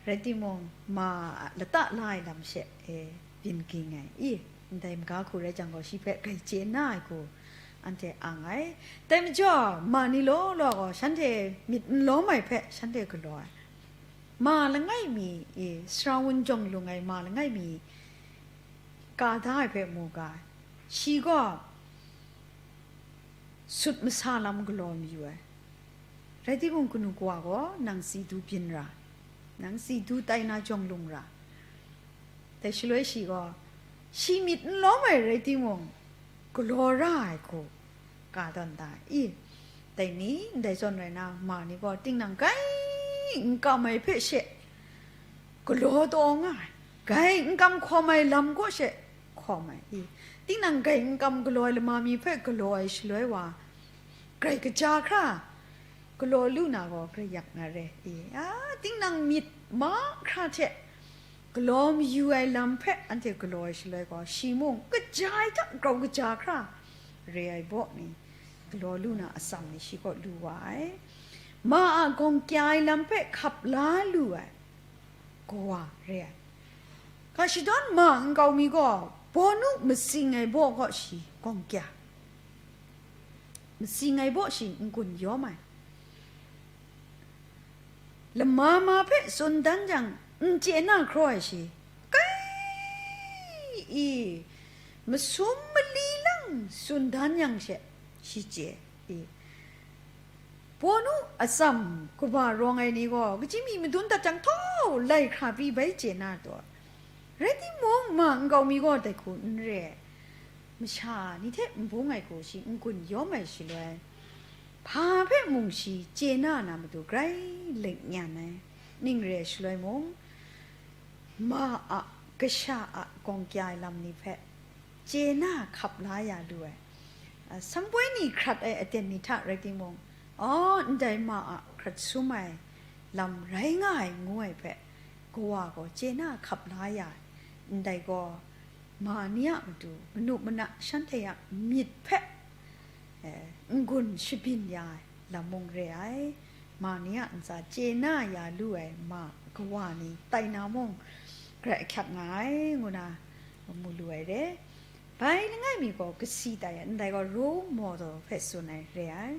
rai timung, ma a lata la ai lam she, e, byin ging ai i, ndai maga hku rai jang gaw, shi hpe grai chye na ai hku anhte ang ai. Dai majaw, ma ni law law gaw, shanhte myit n lawm ai hpe shanhte galaw ai. Ma langai mi, e, sara wun jawng lung ai ma langai mi ka da ai hpe mu ga, shi gaw sut masa lam galaw mayu ai. Rai timung, kanu kawa gaw nang si du byin ra, nang si du tai na jawng lung ra. Dai shaloi shi gaw, shi myit n lawm ai rai timung, galaw ra ai hku ka tawn da i? Dai ni, ndai zawn rai na, ma ni gaw tinang grai n kam ai hpe she galaw taw nga ai, grai n kam hkawm ai lam kaw she hkawm ai i? Tinang grai n kam galaw ai lama mi hpe galaw ai shaloi wa, grai kaja hkra galaw lu na gaw grai yak na re i? A, tinang myit mahkra hte galaw mayu ai lam hpe anhte galaw ai shaloi gaw, shi mung kaja ai hta grau kaja hkra re ai baw ni, galaw lu na atsam ni shi kaw lu wa ai. Ma a gawng kya ai lam hpe hkap la lu ai kawa re ai. Ga shadawn ma nkau mi gaw, bawnu matsing ai baw kaw shi gawng kya, matsing ai baw shi n-gun yawm ai. Lama ma hpe tsun dan jang, n chye na hkraw ai shi, kai i, masum mali lang tsun dan yang she, shi chye i. Bawnu atsam kaba rawng ai ni gaw, kaji mi madun dat jang htau lai hkra pyi bai chye na taw. Rai timung, ma nkau mi gaw dai hku n re ai. Masha ni hte n bung ai hku shi n-gun yawm ai shaloi, hpa hpe mung shi chye na na matu grai leng nyan ai. Ning re ai shaloi mung, ma a, kasha a gawng kya ai lam ni hpe chye na hkap la ya lu ai. A, sampoi ni hkrat ai aten ni hta rai timung, aw, ndai ma a hkrat sum ai lam rai nga ai ngu ai hpe, kawa gaw chye na hkap la ya ai. Ndai gaw, ma ni a matu, manu mana shanhte a myit hpe, eh, n-gun shabyin ya ai lam mung re ai. Ma ni a ntsa chye na ya lu ai ma kawa ni tai na mung, grai ahkyak nga ai, ngu na mu lu ai re. Bai langai mi gaw kasi tai ai, ndai gaw role model hpe tsun ai re ai.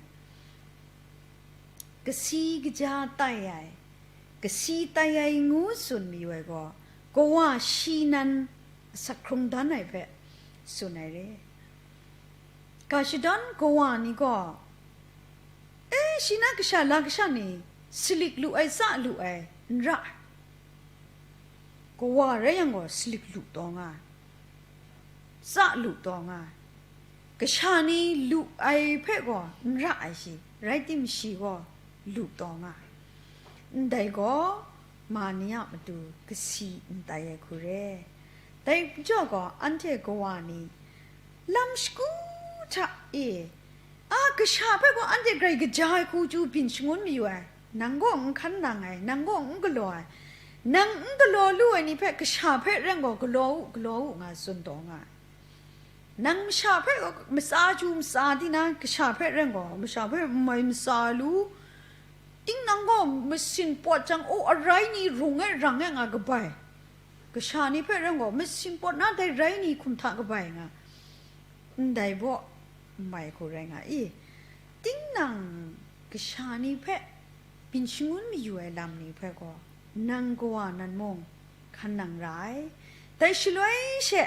Kasi kaja tai ai, kasi tai ai ngu tsun mayu ai gaw, kawa shi nan asak hkrung dan ai hpe tsun ai re. Ga shadawn kawa ni gaw, e, shi na kasha la kasha ni, salit lu ai, tsa lu ai, n ra ai. Kawa rai yang gaw, salit lu taw nga ai, tsa lu taw nga ai. Kasha ni lu ai hpe gaw n ra ai shi, rai tim, shi gaw lu taw nga ai. Ndai gaw, ma ni a matu kasi n tai ai hku re. Dai majaw gaw, anhte kawa ni, lam shagu hta e, a, kasha hpe gaw anhte grai kaja ai hku chyu byin shangun mayu ai. Nang gaw n hkan nang ai, nang gaw n galaw ai. Nang n galaw lu ai ni hpe kasha hpe ren gaw, galaw u, galaw u, nga tsun taw nga ai. Nang masha hpe gaw matsa chyu matsa di na, kasha hpe ren gaw, masha hpe n mai matsa lu. Tinang gaw masin pawt jang, o, arai ni rung e rang e nga kabai. Kasha ni hpe ren gaw, masin pawt na dai rai ni hkum hta kabai nga. Ndai baw n mai hku rai nga i. Tinang kasha ni hpe byin shangun mayu ai lam ni hpe gaw, nang kawa nan mung hkan nang ra ai. Dai shaloi she,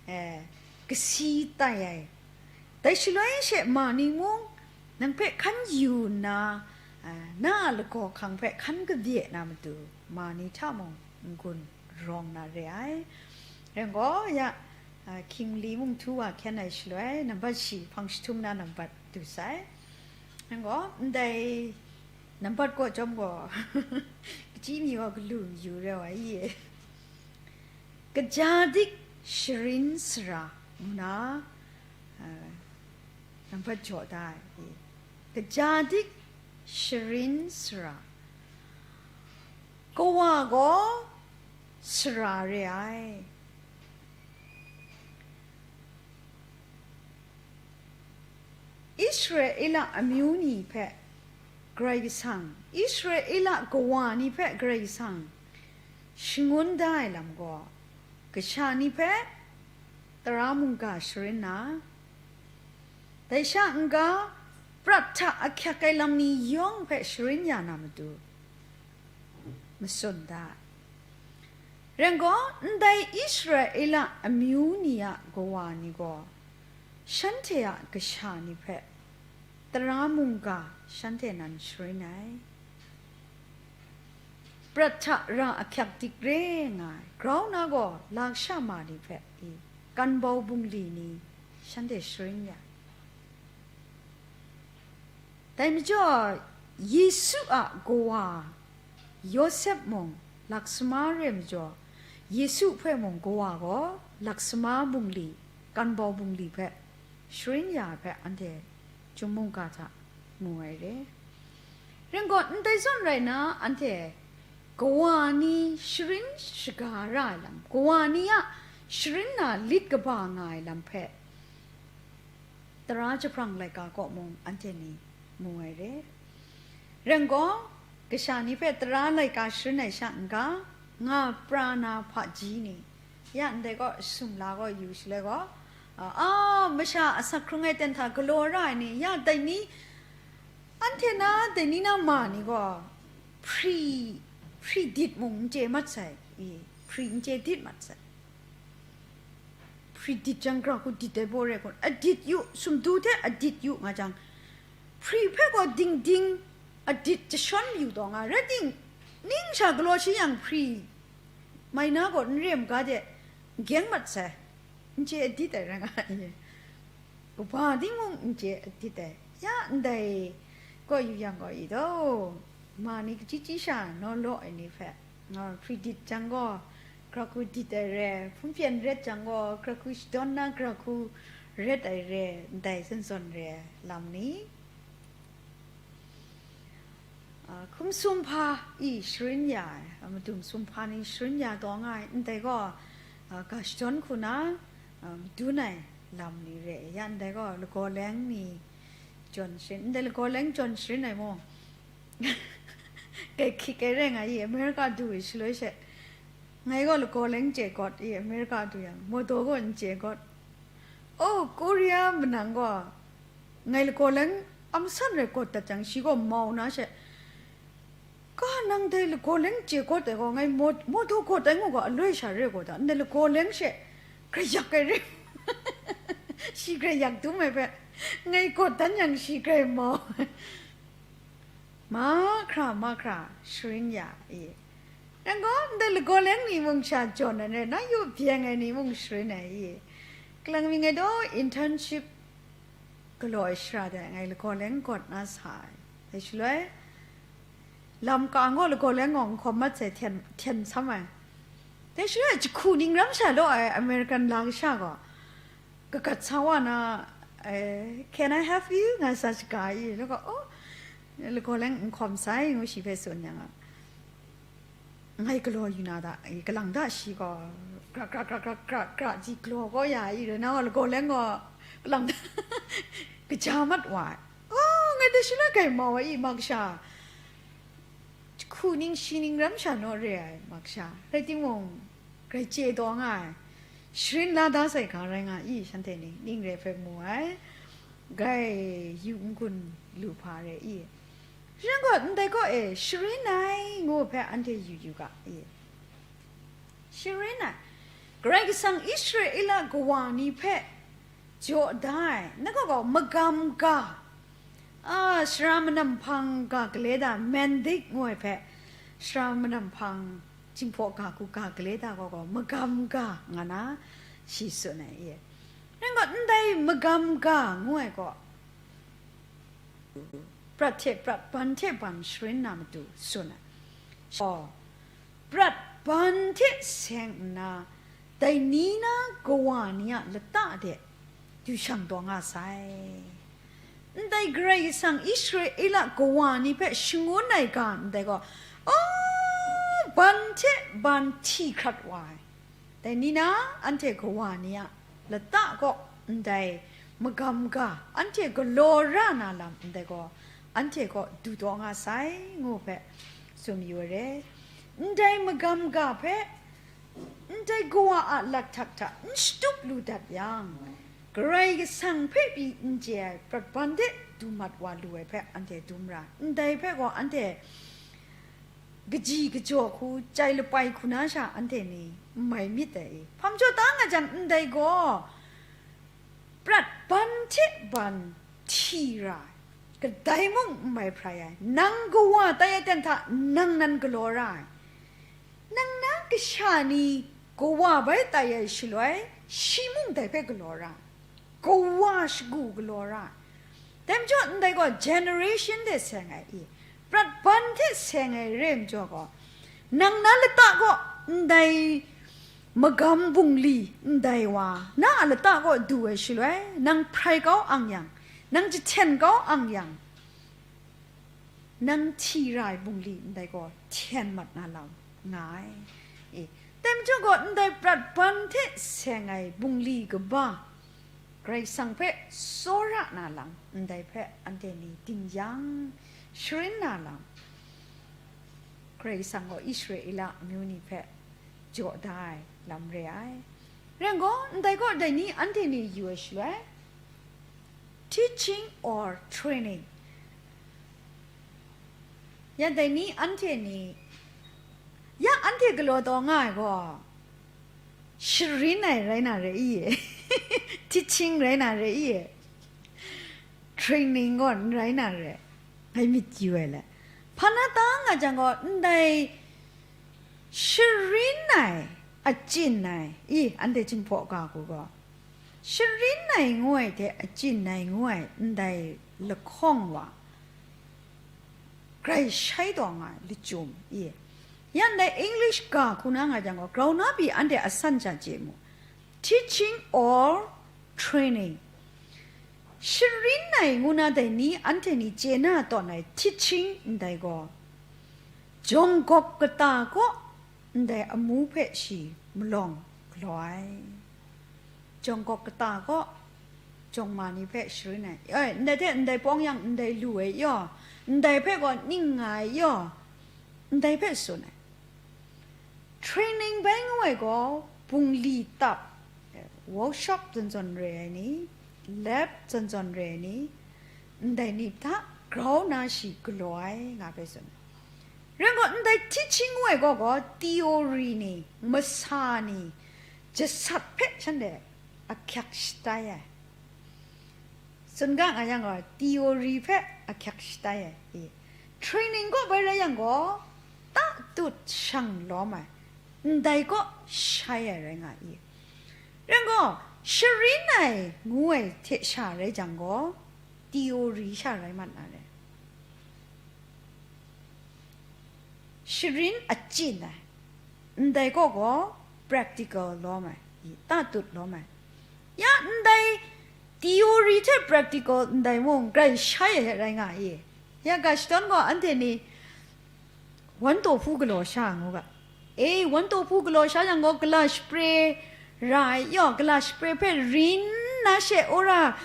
eh, kasi tai ai. Dai shaloi she ma ni mung nang hpe hkan yu nna, eh, na a lagaw hkang hpe hkan kabye na matu, ma ni hta mung n-gun rawng na re ai. Rai gaw, ya, a, hkying mali mung htu wa hkyen ai shaloi, nambat shi hpang jahtum na nambat du sai. Rai gaw, ndai nambat kaw chyawm gaw, kachyi mi gaw galu mayu rai wa i e. Kaja dik sharin sara ngu na, a, nambat jaw da ai. Kaja dik sharin sara. Kawa gaw sara re ai. Israela amyu ni hpe Karai Kasang, Israela kawa ni hpe Karai Kasang shangun da ai lam gaw, kasha ni hpe tara mungga sharin na, dai sha n-ga prat hta ahkyak ai lam ni yawng hpe sharin ya na matu, matsun da. Rai gaw, ndai Israela amyu ni a kawa ni gaw, shanhte a kasha ni hpe tara mungga shanhte nan sharin ai. Prat hta ra ahkyak dik re nga ai, grau na gaw, lasha ma ni hpe i, kanbau bungli ni shanhte sharin ya. Dai majaw, Yesu a kawa Yawsep mung laksama re majaw, Yesu hpe mung kawa gaw laksama bungli, kanbau bungli hpe sharin ya ai hpe anhte Chyum mungga hta mu ai re. Rai gaw, ndai zawn rai na, anhte kawa ni sharin shaga ra ai lam, kawa ni a sharin na lit kaba nga ai lam hpe, tara jahprang laika kaw mung anhte ni mu ai re. Rai nme, kasha ni hpe tara laika sharin ai sha n-ga, nga pra na hpaji ni, ya ndai gaw sumla gaw yu shaloi gaw, a, a, masha asak hkrung ai ten hta galaw ra ai ni, ya dai ni, anhte na dai ni na ma ni gaw hpri, hpri dit mung n chye mat sai, i, hpri n chye dit mat sai. Hpri dit jang, gara hku dit ai baw re kun, adit yu, sumtu hte adit yu nga jang, hpri hpe gaw ding ding adit jashawn mayu taw nga, rai ting, ning sha galaw shi yang hpri mai na gaw n re u ga de, n gyeng mat sai, n chye adit ai rai nga ai. Kaba ting mung n chye adit ai, ya ndai gaw yu yang gaw i taw, ma ni kachyi chyi sha naw law ai ni hpe, nga hpri dit jang gaw, gara hku dit ai re, hpun pyen ret jang gaw, gara hku shadawn na gara hku ret ai re, ndai zawn zawn re ai lam ni. A, hkum sumhpa i sharin ya ai, a, madung sumhpa ni sharin ya taw nga ai, ndai gaw, a, ga shadawn hku na, a, madun ai lam ni re ai, ya ndai gaw lagaw leng ni jawn sharin, ndai lagaw leng jawn sharin ai mung, kai hkyik ai rai nga i, America du i shaloi she, ngai gaw lagaw leng chye gawt i, America du yang, mawdaw gaw n chye gawt. O, Korea manang gaw, ngai lagaw leng amsan rai gawt dat jang, shi gaw mau na she, ka nang dai lagaw leng chye gawt ai gaw, ngai maw-, mawdaw gawt ai ngu gaw, aloi sha re gaw da, ndai lagaw leng she, grai yak ai re. Shi grai yak dum ai hpe, ngai gawt dan yang shi grai mau. Mahkra, mahkra, sharin ya i. Rai gaw, ndai lagaw leng ni mung sha jawn ai re, na yu byeng ai ni mung sharin ai i. Kalang mi ngai daw internship galaw ai shara de ngai lagaw leng gawt na sa ai. Dai shaloi, lam ka gaw lagaw leng gaw n hkawm mat sai, hten, hten sam ai. Dai shaloi, jahku ning ram sha law ai American la kasha gaw, kagat sa wa na, eh, "Can I help you?" nga sa shaga i, law gaw, "Oh, lagaw leng n hkawm sai," ngu shi hpe tsun yang a, ngai galaw yu na da, eh, kalang da shi gaw, gra, gra, gra, gra, gra, gra, ji galaw gaw ya i, rai na gaw lagaw leng gaw, kalang da, kaja mat wa ai. Oh, ngai dai shaloi grai mau ai i, ma kasha. Jahku ning shi ning ram sha naw re ai, ma kasha. Rai timung, grai chye taw nga ai. Sharin la da sai ga rai nga i, shanhte ni, ning re hpe mu ai. Grai yu n-gun lu hpa re i. Rai gaw, ndai kaw e, sharin ai, ngu hpe anhte yu yu ga i. Sharin ai. Karai Kasang Israela kawa ni hpe jaw da ai, na gaw gaw magam ga, a, sara manam hpang ga gale da, mendik ngu ai hpe, sara manam hpang, Jinghpaw ga hku ga gale da gaw gaw, magam ga nga na shi tsun ai i. Rai gaw, ndai magam ga ngu ai gaw, prat hte prat, ban hte ban sharin na matu tsun ai. Gaw, prat ban hte seng nna, dai ni na kawa ni a lata de du shang taw nga sai. Ndai Karai Kasang Israela kawa ni hpe shangun ai ga ndai gaw, oh, ban hte ban hti hkrat wa ai. Dai ni na anhte kawa ni a lata kaw ndai magam ga anhte galaw ra na lam ndai gaw, anhte kaw du taw nga sai, ngu hpe tsun yu ai re. Ndai magam ga hpe ndai kawa a lat htak hta n shatup lu dat yang, Karai Kasang hpe pyi n chye ai prat ban de du mat wa lu ai hpe anhte dum ra, ndai hpe gaw anhte kaji kajaw hku, chyai lapai hku na sha anhte ni n mai myit dai i? Hpa majaw ta nga jang, ndai gaw prat ban hte ban hti ra ai, kadai mung n mai hprai ai, nang kawa tai ai ten hta nang nan galaw ra ai, nang na kasha ni kawa bai tai ai shaloi, shi mung dai hpe galaw ra ai, kawa shagu galaw ra ai. Dai majaw, ndai gaw generation de seng ai i, prat ban hte seng ai re majaw gaw, nang na lata kaw ndai magam bungli ndai wa, na a lata kaw du ai shaloi, nang hprai kau ang yang, nang jahten kau ang yang, nang hti ra ai bungli ndai gaw hten mat na lam nga ai. E, dai majaw gaw, ndai prat ban hte seng ai bungli kaba, Karai Kasang hpe tsawra na lam, ndai hpe anhte ni ding yang, sharin na lam, Karai Kasang gaw Israela amyu ni hpe jaw da ai lam re ai. Rai nme law, ndai gaw dai ni anhte ni yu ai shaloi, teaching or training, ya dai ni anhte ni, ya anhte galaw taw nga ai gaw, sharin ai rai na re i, teaching rai na re i, training gaw n rai na re, ngai myit yu ai le. Hpa na ta nga jang gaw, ndai sharin ai, achyin ai, i, anhte Jinghpaw ga hku gaw, sharin ai ngu ai hte achyin ai ngu ai ndai lahkawng wa, grai shai taw nga ai lachyum i. Ya ndai English ga hku na nga jang gaw, grau na pyi anhte asan sha chye mu, teaching or training. Sharin ai ngu na dai ni anhte ni chye na tawn ai teaching ndai gaw, jawng gawk kata kaw ndai amu hpe shi malawng galaw ai. Jawng gawk kata kaw, jawng ma ni hpe sharin ai, e, ndai hte ndai pawng yang ndai lu ai yaw, ndai hpe gaw ning nga ai yaw, ndai hpe tsun ai. Training bai ngu ai gaw, bungli tap, workshop zawn zawn re ai ni, lab zawn zawn re ai ni, ndai ni hta grau na shi galaw ai, nga hpe tsun ai. Rai gaw, ndai teaching ngu ai gaw gaw, theory ni, masa ni, jasat hpe shanhte ahkyak shatai ai. Tsun ga nga yang gaw, theory hpe ahkyak shatai ai i. Training kaw bai rai yang gaw, tatut shang lawm ai, ndai kaw shai ai rai nga i. Rai gaw, sharin ai ngu ai hte sha rai jang gaw, theory sha rai mat na re. Sharin achyin ai, ndai kaw gaw practical lawm ai, i, tatut lawm ai. Ya ndai theory hte practical ndai mung grai shai ai rai nga i. Ya ga shadawn gaw anhte ni, wan taw hpu galaw sha ngu ga. E, wan taw hpu galaw sha yang gaw, gala shapre ra ai yaw, gala shapre hpe rin na she ora,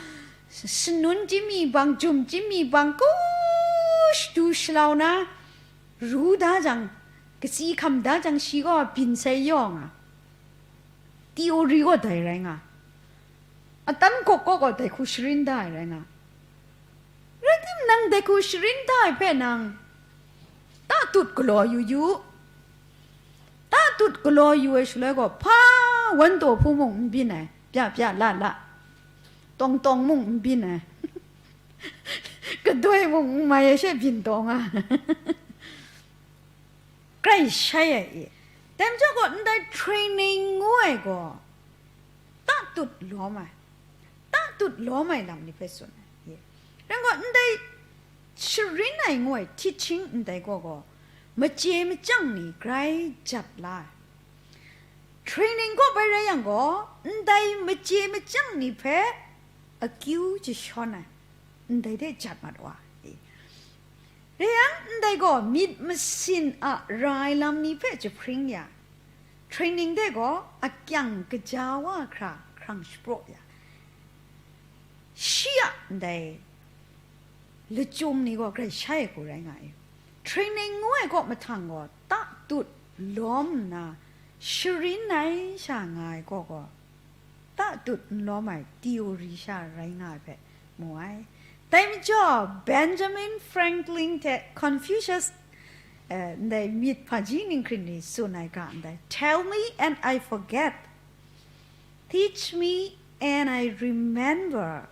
sanun chyim mi bang, jum chyim mi bang, ku shadu shalau na, ru da jang, katsi hkam da jang, shi gaw byin sai yaw nga. Theory gaw dai rai nga. Atan gawk gaw gaw dai hku sharin da ai rai nga. Rai timung, nang dai hku sharin da ai hpe nang tatut galaw yu yu. Tatut galaw yu ai shaloi gaw, hpa wan taw hpu mung n byin ai, pya pya la la, tawng tawng mung n byin ai, kadoi mung n mai ai she byin taw nga. Grai shai ai i. Dai majaw gaw, ndai training ngu ai gaw, tatut lawm ai, tatut lawm ai lam ni hpe tsun ai i. Rai gaw, ndai sharin ai ngu ai teaching ndai gaw gaw, machye machyang ni grai jat la ai. Training kaw bai rai yang gaw, ndai machye machyang ni hpe akyu jashawn ai, ndai de jat mat wa i. Rai yang, ndai gaw myit masin a ra ai lam ni hpe jahpring ya, training de gaw akyang kaja wa hkra hkrang shapraw ya, shi a ndai lachyum ni gaw grai shai ai hku rai nga i. Training ngu ai kaw mahtang gaw tatut lawm nna, sharin ai sha nga ai kaw gaw, tatut n lawm ai theory sha rai nga ai hpe mu ai. Dai majaw, Benjamin Franklin hte Confucius, eh, ndai myit hpaji ninghkring ni tsun ai ga ndai, "Tell me and I forget. Teach me and I remember.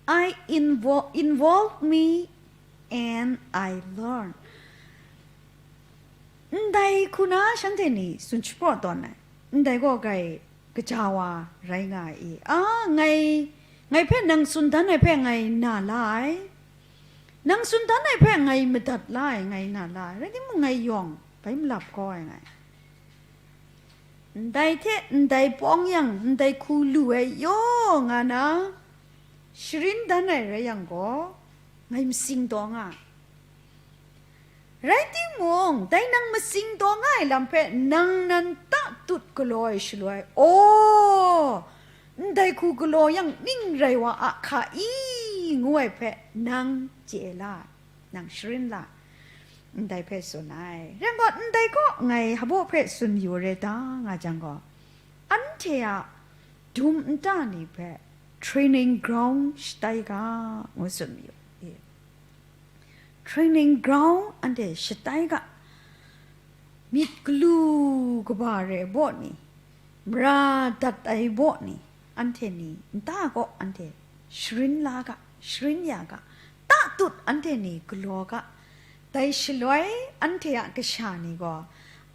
I invo-, involve me and I learn." Ndai hku na shanhte ni tsun shapraw tawn ai. Ndai gaw grai kaja wa rai nga ai i? A, ngai, ngai hpe nang tsun dan ai hpe ngai na la ai. Nang tsun dan ai hpe ngai madat la ai, ngai na la ai. Rai timung, ngai yawng bai malap kau ai ngai. Ndai hte ndai pawng yang, ndai hku lu ai yaw nga na, sharin dan ai rai yang gaw, ngai masing taw nga ai. Rai timung, dai nang masing taw nga ai lam hpe nang nan tatut galaw ai shaloi, aw, ndai hku galaw yang ning rai wa a hka i, ngu ai hpe nang chye la, nang sharin la, ndai hpe tsun ai. Rai nme, ndai kaw ngai habo hpe tsun yu re da nga jang gaw, anhte a dum nta ni hpe training ground shatai ga, ngu tsun mayu. E. Training ground anhte shatai ga, myit galu kaba re baw ni, mara dat ai baw ni, anhte ni nta kaw anhte sharin la ga, sharin ya ga, tatut anhte ni galaw ga. Dai shaloi anhte a kasha ni gaw,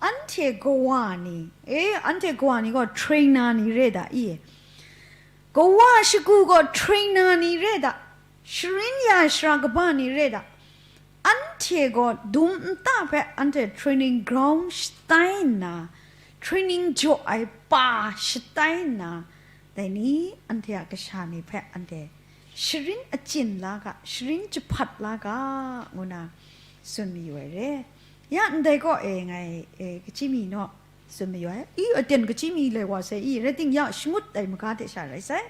anhte kawa ni, e, anhte kawa ni gaw trainer ni re da i? Kawa shagu gaw trainer ni re da, sharin ya shara kaba ni re da, anhte gaw dum nta hpe anhte training ground shatai nna, training jaw ai pa shatai nna, dai ni anhte a kasha ni hpe anhte sharin achyin la ga, sharin jahpat la ga, ngu na tsun mayu ai re. Ya ndai kaw e ngai, e, kachyi mi naw tsun mayu ai. I aten kachyi mi lai wa sai i, rai ting ya shangut ai maga hte sha rai sai.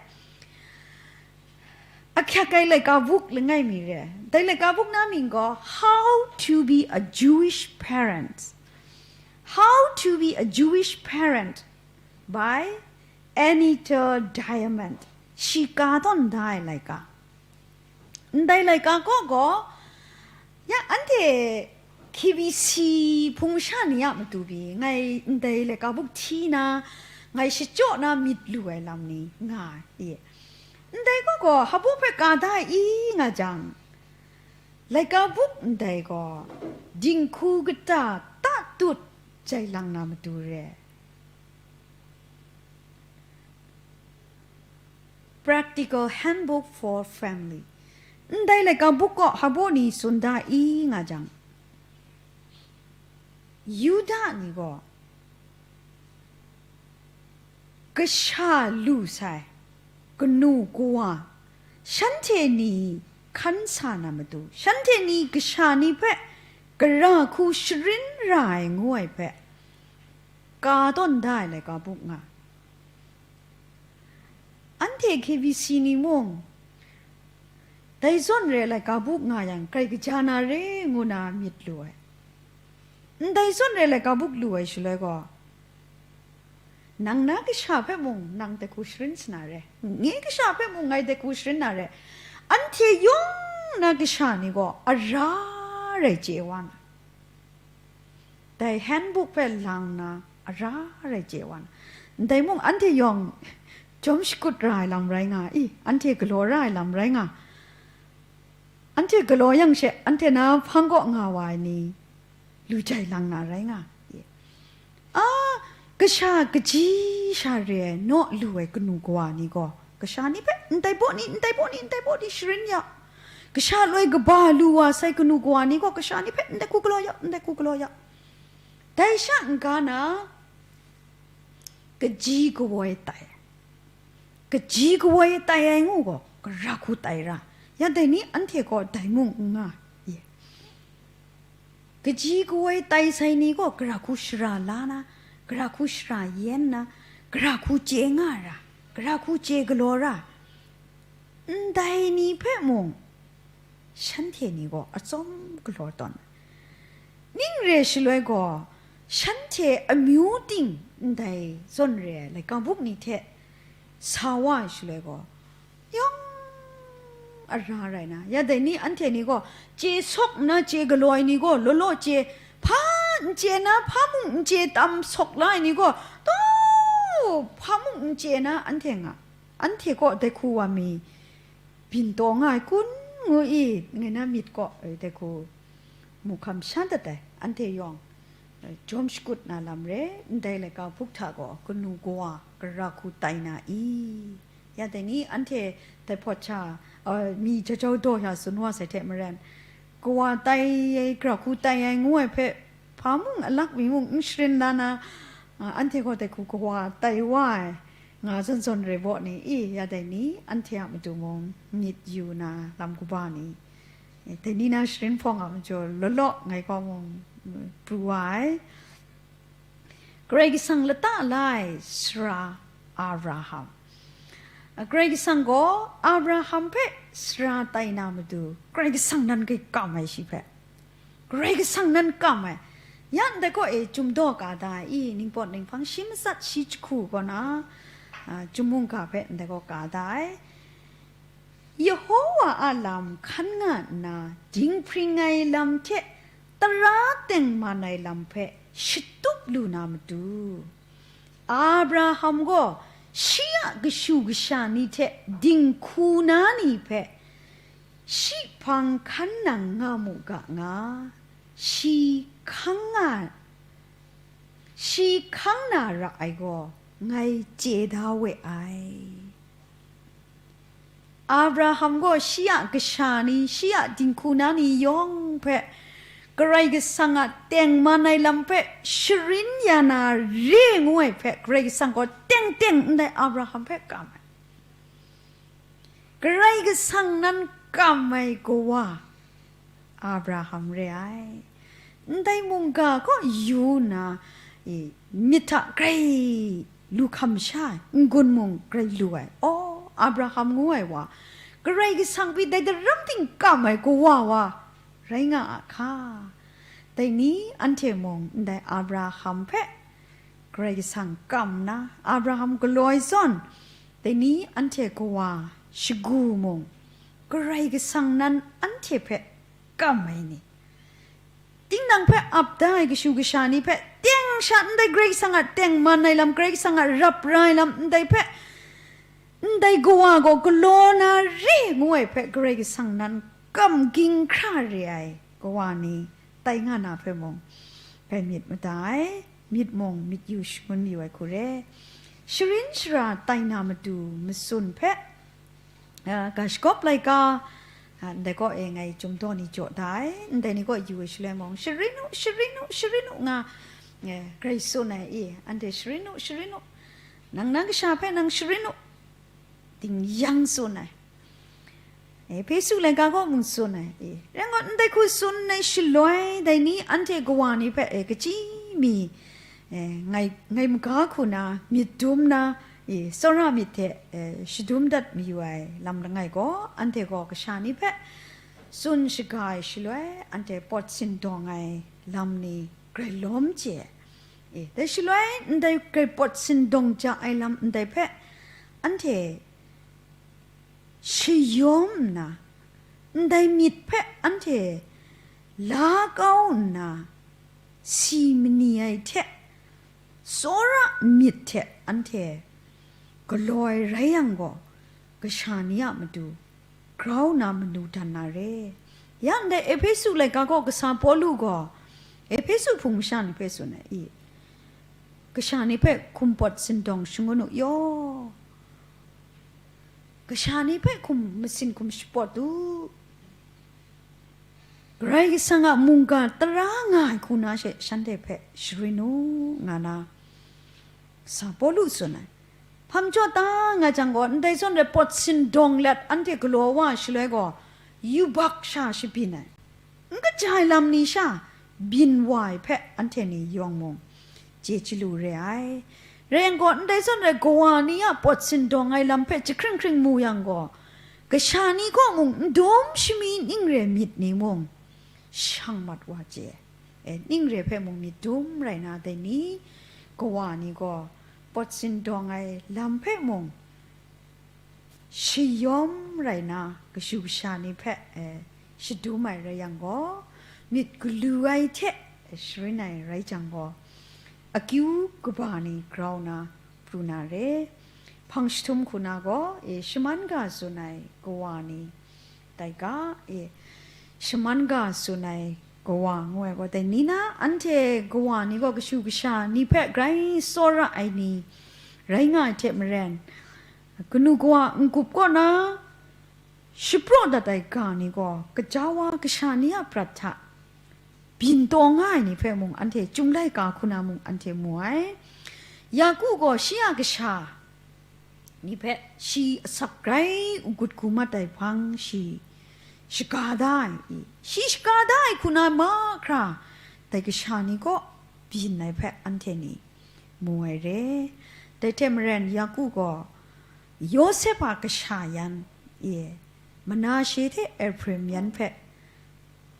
Ahkyak ai laika buk langai mi re. Dai laika buk na mying gaw, How to be a Jewish Parent. How to be a Jewish Parent by Anita Diamond. Shi ka tawn da ai laika. Ndai laika kaw gaw, ya anhte K B C hpung masha ni a matu pyi, ngai ndai laika buk hti na, ngai shachyaw na myit lu ai lam ni nga ai. Ndai kaw gaw, hpa hpe ka da i nga jang, laika buk ndai gaw, dinghku kata tatut jai lang na matu re. Practical Handbook for Family. Ndai laika buk kaw hpa ni tsun da i nga jang, Yuda ni gaw kasha lu sai kanu kawa, shanhte ni hkan sa na matu, shanhte ni kasha ni hpe gara hku sharin ra ai ngu ai hpe, ka tawn da ai laika buk nga. Anhte K B C ni mung, dai zawn re ai laika buk nga yang, grai kaja na re ngu na myit lu ai. Ndai zawn re ai laika buk lu ai shaloi gaw, nang na kasha hpe mung nang dai hku sharin sa na re, ngai kasha hpe mung ngai dai hku sharin na re, anhte yawng na kasha ni gaw ara rai chye wa na. Dai handbook hpe lang na, ara rai chye wa na. Ndai mung anhte yawng jawm shakut ra ai lam rai nga i, anhte galaw ra ai lam rai nga. Anhte galaw yang she, anhte na hpang kaw nga wa ai ni, lu jai lang na rai nga i. A, kasha kaji sha re ai naw lu ai kanu kawa ni gaw, kasha ni hpe, ndai baw ni, ndai baw ni, ndai baw ni sharin ya. Kasha loi kaba lu wa sai kanu kawa ni gaw, kasha ni hpe, ndai hku galaw ya, ndai hku galaw ya. Dai sha n-ga na, kaji kawoi tai. Kaji kawoi tai ai ngu gaw, gara hku tai ra. Ya dai ni anhte gaw dai mung n nga ye. Kaji kawoi tai sai ni gaw, gara hku shara la na, gara hku shara yen na, gara hku chye nga ra, gara hku chye galaw ra. Ndai ni hpe mung, shanhte ni gaw atsawm galaw tawn. Ning re shaloi gaw, shanhte amyu ting ndai zawn re ai laika buk ni hte sa wa ai shaloi gaw, yawng ara rai na, ya dai ni anhte ni gaw, chye sawk nna chye galaw ai ni gaw, law law chye, hpa n chye na, hpa mung n chye tam sawk la ai ni gaw, taw, hpa mung n chye na anhte nga, anhte kaw dai hku wa mi byin taw nga ai kun ngu i, ngai na myit kaw, e, dai hku mu hkam shan dat ai, anhte yawng, e, jawm shakut na lam re, ndai laika buk hta gaw kanu kawa gara hku tai na i? Ya dai ni anhte dai hpawt sha, e, mi jau jau daw ya tsun wa sai hte maren, kawa tai ai, gara hku tai ai ngu ai hpe, hpa mung alak mi mung n sharin la na, a, anhte gaw dai hku kawa tai wa ai, nga zawn zawn re baw ni i, ya dai ni, anhte a matu mung myit yu na lam kaba ni, e, dai ni na sharin hpawng a majaw law law ngai kaw mung, mm, pru wa ai. Karai Kasang lata la ai sara Abraham. Karai Kasang gaw Abraham hpe sara tai na matu, Karai Kasang nan kai kam ai shi hpe, Karai Kasang nan kam ai. Ya ndai kaw e, Chyumdaw ka da ai, i, ningpawt ninghpang shi matsat shi jahku kaw na, a, Chyum mungga hpe ndai kaw ka da ai. Yehowa a lam hkan nga nna, dinghpring ai lam hte tara tengman ai lam hpe shatup lu na matu, Abraham gaw shi a kashu kasha ni hte dinghku na ni hpe shi hpang hkan nang nga mu ga nga, shi hkang nga, shi hkang na ra ai gaw ngai chye da we ai. Abraham gaw shi a kasha ni, shi a dinghku na ni yawng hpe Karai Kasang a tengman ai lam hpe sharin ya na re ngu ai hpe, Karai Kasang gaw teng teng ndai Abraham hpe kam ai. Karai Kasang nan kam ai kawa Abraham re ai. Ndai mungga kaw yu nna, e, myit hta grai lu hkam sha ai, n-gun mung grai lu ai. Aw, Abraham ngu ai wa, Karai Kasang pyi dai daram ting kam ai kawa wa rai nga a hka. Dai ni anhte mung ndai Abraham hpe Karai Kasang kam nna, Abraham galaw ai zawn, dai ni anhte kawa shagu mung, Karai Kasang nan anhte hpe kam ai ni, tinang hpe ap da ai kashu kasha ni hpe teng sha ndai Karai Kasang a tengman ai lam, Karai Kasang a rap ra ai lam ndai hpe, ndai kawa gaw galaw na re ngu ai hpe, Karai Kasang nan kam ging hkra re ai kawa ni tai nga na hpe mung, bai myit mada ai, myit mung myit yu shangun mayu ai hku re. Sharin shara tai na matu matsun hpe, a, ga shagawp laika, a, ndai kaw e ngai Chyumdaw ni jaw da ai, ndai ni kaw yu ai shaloi mung, sharin u, sharin u, sharin u nga, e, grai tsun ai, i, anhte sharin u, sharin u, nang na kasha hpe nang sharin u, ding yang tsun ai. Ehpesu laika kaw mung tsun ai, i, rai ngut ndai hku tsun ai shaloi, dai ni anhte kawa ni hpe, e, kachyi mi, e, ngai, ngai maga hku na myit dum na, i, tsawra myit hte, e, shadum dat mayu ai lam langai gaw, anhte gaw kasha ni hpe tsun shaga ai shaloi, anhte pawt sindawng ai lam ni grai lawm chye. E, dai shaloi, ndai grai pawt sindawng ja ai lam ndai hpe anhte shayawm nna, ndai myit hpe anhte la kau nna, si mani ai hte, tsawra myit hte anhte galaw ai rai yang gaw, kasha ni a matu grau na manu dan na re. Ya ndai Ehpesu laika gaw kasa Pawlu gaw Ehpesu hpung masha ni hpe tsun ai, i, kasha ni hpe hkum pawt sindawng shangun u yaw, kasha ni hpe hkum masin hkum shapawt u, Karai Kasang a mungga tara nga ai hku na she shanhte hpe sharin u, nga na sa Pawlu tsun ai. Hpang jaw ta nga jang gaw, ndai zawn rai pawt sindawng let anhte galaw wa ai shaloi gaw, yubak sha shabyin ai, n kaja ai lam ni sha byin wa ai hpe anhte ni yawng mung chye chyalu re ai. Rai yang gaw, ndai zawn rai kawa ni a pawt sindawng ai lam hpe jahkring hkring mu yang gaw, kasha ni kaw mung n dum shami ning re myit ni mung shang mat wa chye. E, ning re hpe mung myit dum rai na, dai ni kawa ni gaw pawt sindawng ai lam hpe mung shayawm rai na, kashu kasha ni hpe, e, shadum ai rai yang gaw, myit galu ai hte sharin ai rai jang gaw, akyu kaba ni grau na pru na re. Hpang jahtum hku na gaw, e, shaman ga tsun ai kawa ni tai ga, e, shaman ga tsun ai kawa ngu ai gaw, dai ni na, anhte kawa ni gaw kashu kasha ni hpe grai tsawra ai ni rai nga ai hte maren, kanu kawa n-gup kaw na shapraw dat ai ga ni gaw, kaja wa kasha ni a prat hta byin taw nga ai ni hpe mung anhte Chyum laika hku na mung anhte mu ai. Yaku gaw shi a kasha ni hpe shi asak grai n-gun gu mat ai hpang shi shaga da ai, i, shi shaga da ai hku na mahkra dai kasha ni kaw byin ai hpe anhte ni mu ai re. Dai hte maren Yaku gaw Yawsep a kasha yan e, Manashe hte Ehpraim yan hpe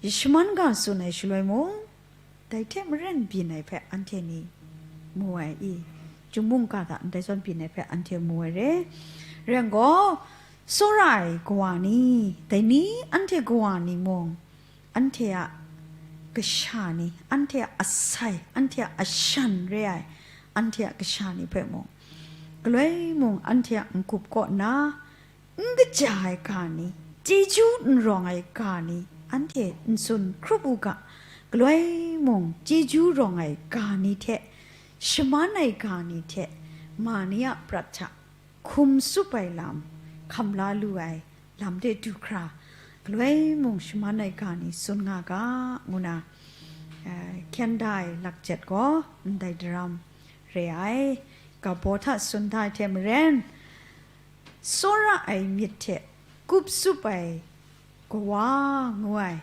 shaman ga tsun ai shaloi mung, dai hte maren byin ai hpe anhte ni mu ai i, chyum mungga hta ndai zawn byin ai hpe anhte mu ai re. Rai yang gaw, tsawra ai kawa ni, dai ni anhte kawa ni mung, anhte a kasha ni, anhte a asai, anhte a ashan re ai, anhte a kasha ni hpe mung, galoi mung anhte a n-gup kaw nna, n kaja ai ga ni, chyeju n rawng ai ga ni, anhte n tsun hkrup u ga, galoi mung chyeju rawng ai ga ni hte, shaman ai ga ni hte, ma ni a prat hta hkum tsup ai lam, hkam la lu ai lam de du hkra, galoi mung shaman ai ga ni tsun nga ga, ngu na, eh, hkyen da ai lakjet gaw ndai daram re ai. Ga baw hta tsun da ai hte maren, tsawra ai myit hte kup tsup ai kawa ngu ai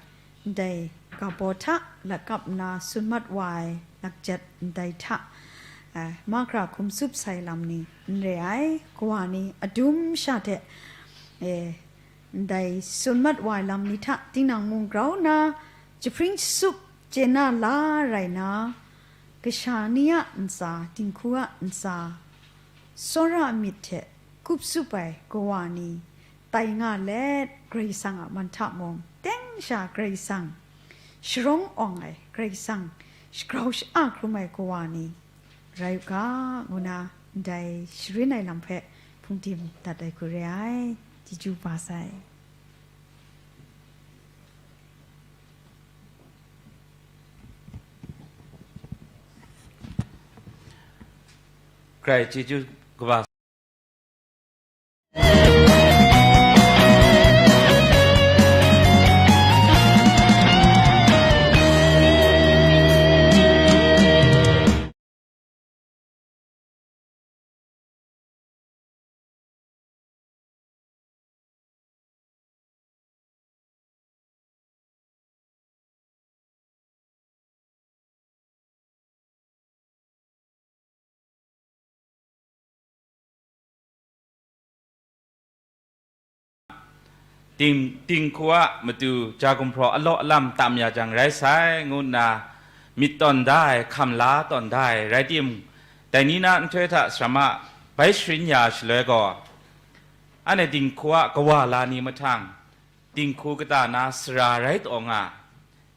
ndai ga baw hta lakap nna tsun mat wa ai lakjet ndai hta, eh, mahkra hkum tsup sai lam ni n re ai, kawa ni adum sha hte, eh, ndai tsun mat wa ai lam ni hta tinang mung grau nna, jahpring jasup chye na la rai na, kasha ni a ntsa, dinghku a ntsa, tsawra myit hte kup tsup ai kawa ni tai nga let, Karai Kasang a man hta mung, teng sha Karai Kasang sharawng awng ai, Karai Kasang shagrau sha-a hkrum ai kawa ni rai u ga, ngu na ndai sharin ai lam hpe hpungdim dat ai hku re ai. Chyeju kaba sai. Karai chyeju kaba. Ting, tinghku a matu ja gumhpraw alaw alam tam ya jang rai sai, ngu nna myit tawn da ai, hkam la tawn da ai, rai timung, dai ni na nhtoi hta saram a bai sharin ya shaloi gaw, anhte dinghku a kawa la ni mahtang, dinghku kata na sara rai taw nga,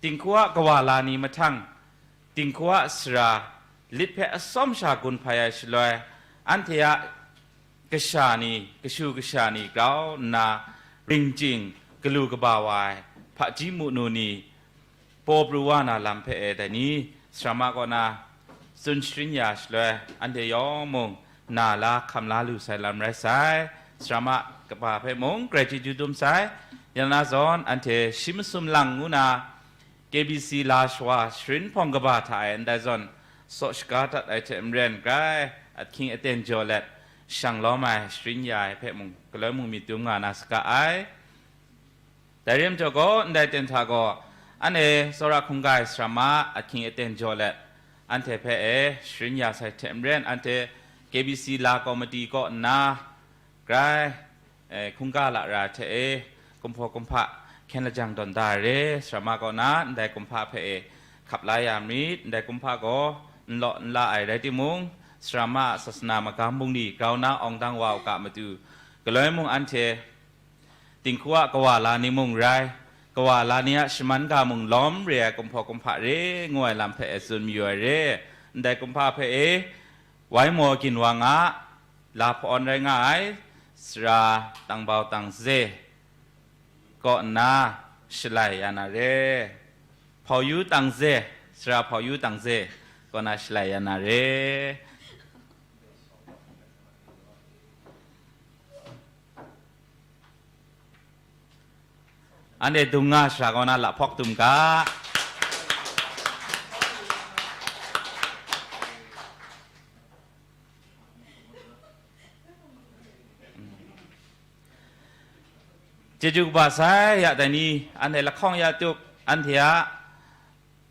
dinghku a kawa la ni mahtang, dinghku a sara lit hpe atsawm sha gun hpai ai shaloi, anhte a kasha ni, kashu kasha ni grau nna, ring chying, galu kaba wa ai, hpaji munu ni, paw pru wa na lam hpe e dai ni, saram a kaw na, tsun sharin ya shaloi, anhte yawng mung na la hkam la lu sai lam rai sai, saram a kaba hpe mung grai chyeju dum sai, ya na zawn anhte shi masum lang ngu na, K B C la shawa sharin hpawng kaba hta e ndai zawn saw shaga dat ai hte maren grai, ahkying aten jaw let, shang lawm ai sharin ya ai hpe mung, galoi mung myit dum nga na saga ai. Dai rim jaw gaw, ndai ten hta gaw, anhte tsawra hkungga ai saram a ahkying aten jaw let, anhte hpe e sharin ya sai hte maren, anhte K B C la komiti kaw nna, grai, e, hkungga lara hte e, kumhpaw kumhpa hkyen lajang tawn da ai re, saram a kaw na, ndai kumhpa hpe e, hkap la ya myit, ndai kumhpa gaw, n law n la ai rai timung, saram a sasana magam bungli grau na awng dang wa u ga matu, galoi mung anhte, dinghku a kawa la ni mung rai, kawa la ni a shaman ga mung lawm re ai kumhpaw kumhpa re ngu ai lam hpe e tsun mayu ai re. Ndai kumhpa hpe e, wai maw ginwang a la hpawn rai nga ai, sara tangbau tangze kaw nna shalai ya na re. Hpau yu tangze, sara hpau yu tangze kaw na shalai ya na re. Anhte dung nga sara kaw na lahpawk dum ga. Chyeju kaba sai ya dai ni, anhte lahkawng ya tup, anhte a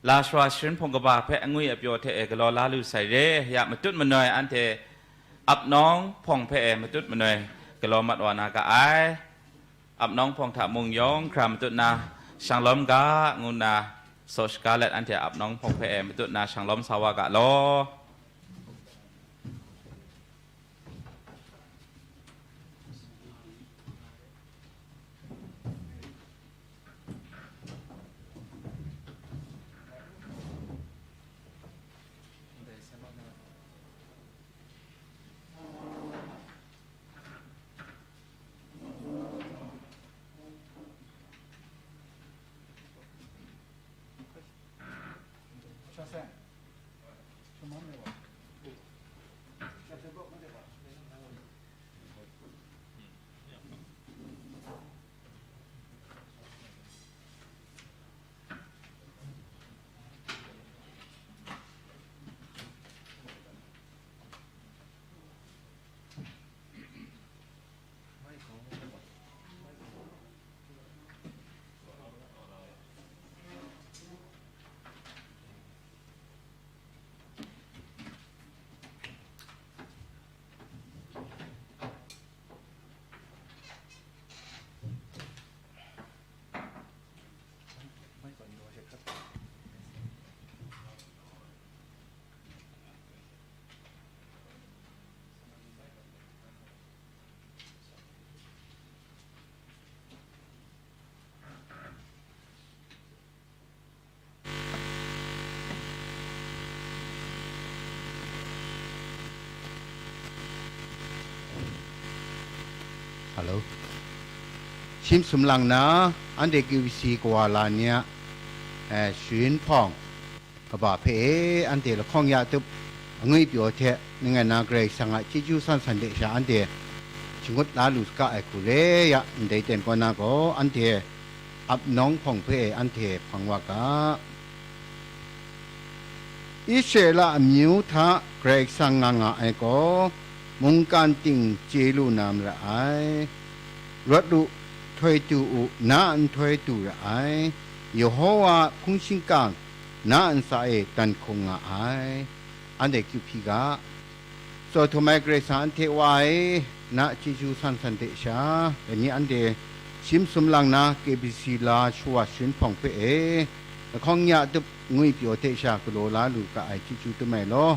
lashawa sharin hpawng kaba hpe angwi apyaw hte e galaw la lu sai re, ya matut manoi anhte ap nawng hpawng hpe e matut manoi galaw mat wa na ga ai. Ap nawng hpawng hta mung yawng hkra matut na shang lawm ga, ngu nna saw shaga let, anhte ap nawng hpawng hpe e matut na shang lawm sa wa ga law. Hello. Shim sumlang na, anhte K B C kawa la ni a, eh, sharin hpawng kaba hpe e, anhte lahkawng ya tup angwi pyaw hte, ning ai na Karai Kasang a chyeju san san de sha anhte shangut la lu saga ai hku re ya, ndai ten kaw na gaw, anhte ap nawng hpawng hpe anhte hpang wa ga. Israela amyu hta Karai Kasang nga nga ai gaw, mungkan ting chye lu na mara ai. Rawt lu, htoi tu u, na nhtoi tu ra ai. Yawhawa hpung shingkang na ntsa e dan hkung nga ai. Anhte kyu hpyi ga. Tsaw htum ai Karai Kasang anhte Wa e, na chyeju san san hte sha, dai ni anhte shim sumlang na K B C la shawa sharin hpawng hpe e, lahkawng ya tup ngwi pyaw hte sha galaw la lu ga ai chyeju tum ai law,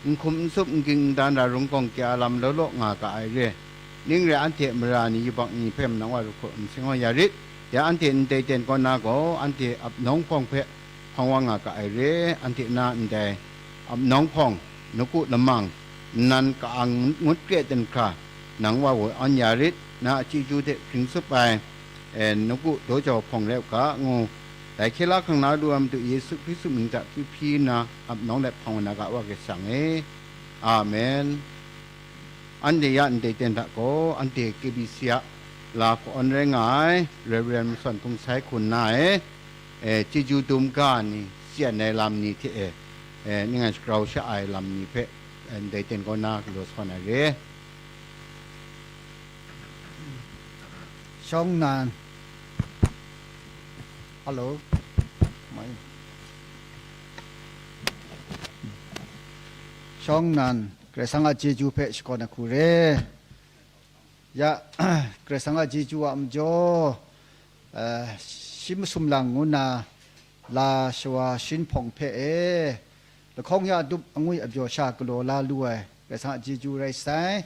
n hkum n sup n ging n dan ra rung gawng kya lam law law nga ga ai re. Ning re anhte mara ni yubak ni hpe manang wa ru hku n sing wa ya rit. Ya anhte ndai ten kaw na gaw, anhte ap nawng hpawng hpe hpang wa nga ga ai re, anhte na ndai ap nawng hpawng, nawku lamang, nnan ka-ang ngut kre ten hkra, nang wa woi awn ya rit, na a chyeju hte hpring tsup ai, e, nawku daw jau hpawng rai u ga, ngu, dai hkye la hkrang na lu ai Madu Yesu Hkristu mying hta kyu hpyi nna, ap nawng let hpang wa na ga Wa Karai Kasang e. Amen. Anhte ya ndai ten hta gaw, anhte K B C a la hku awn rai nga ai, Reverend Masawn Hkungsai hku nna e, e, chyeju dum ga ni, tsen ai lam ni hte e, e, ning an shagrau sha ai lam ni hpe, e, ndai ten kaw na galaw sa na re. Shawng nnan. Hello. Mai. Shawng nnan, Karai Kasang a chyeju hpe shakawn ai hku re. Ya, Karai Kasang a chyeju a majaw, eh, shi masum lang ngu nna, la shawa sharin hpawng hpe e, lahkawng ya tup angwi abyaw sha galaw la lu ai, Karai Kasang a chyeju rai sai.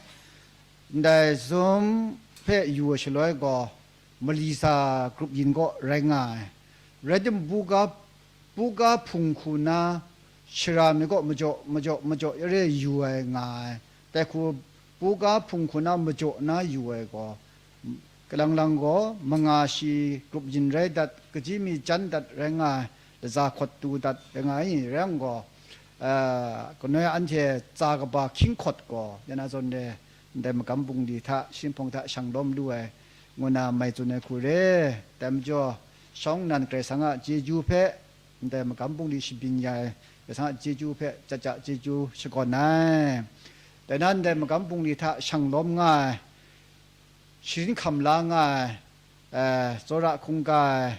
Ndai Zoom hpe yu ai shaloi gaw, mali tsa grup yin kaw rai nga ai. Rai timung, buga, buga hpung hku na shara mi kaw majaw, majaw, majaw re yu ai nga ai. Dai hku buga hpung hku na majaw na yu ai gaw, kalang lang gaw manga shi grup yin rai dat, kaji mi jan dat rai nga ai, latsa hkawt tu dat rai nga ai, rai yang gaw, eh, kanoi anhte tsa kaba hkying hkawt gaw, ya na zawn re, ndai magam bungli hta, sharin hpawng hta shang lawm lu ai, ngu na mai tsun ai hku re. Dai majaw, shawng nnan Karai Kasang a chyeju hpe, ndai magam bungli shabyin ya ai, Karai Kasang a chyeju hpe, chyaja chyeju shakawn ai. Dai na ndai magam bungli hta shang lawm nga ai, sharin hkam la nga ai, eh, tsawra hkungga ai,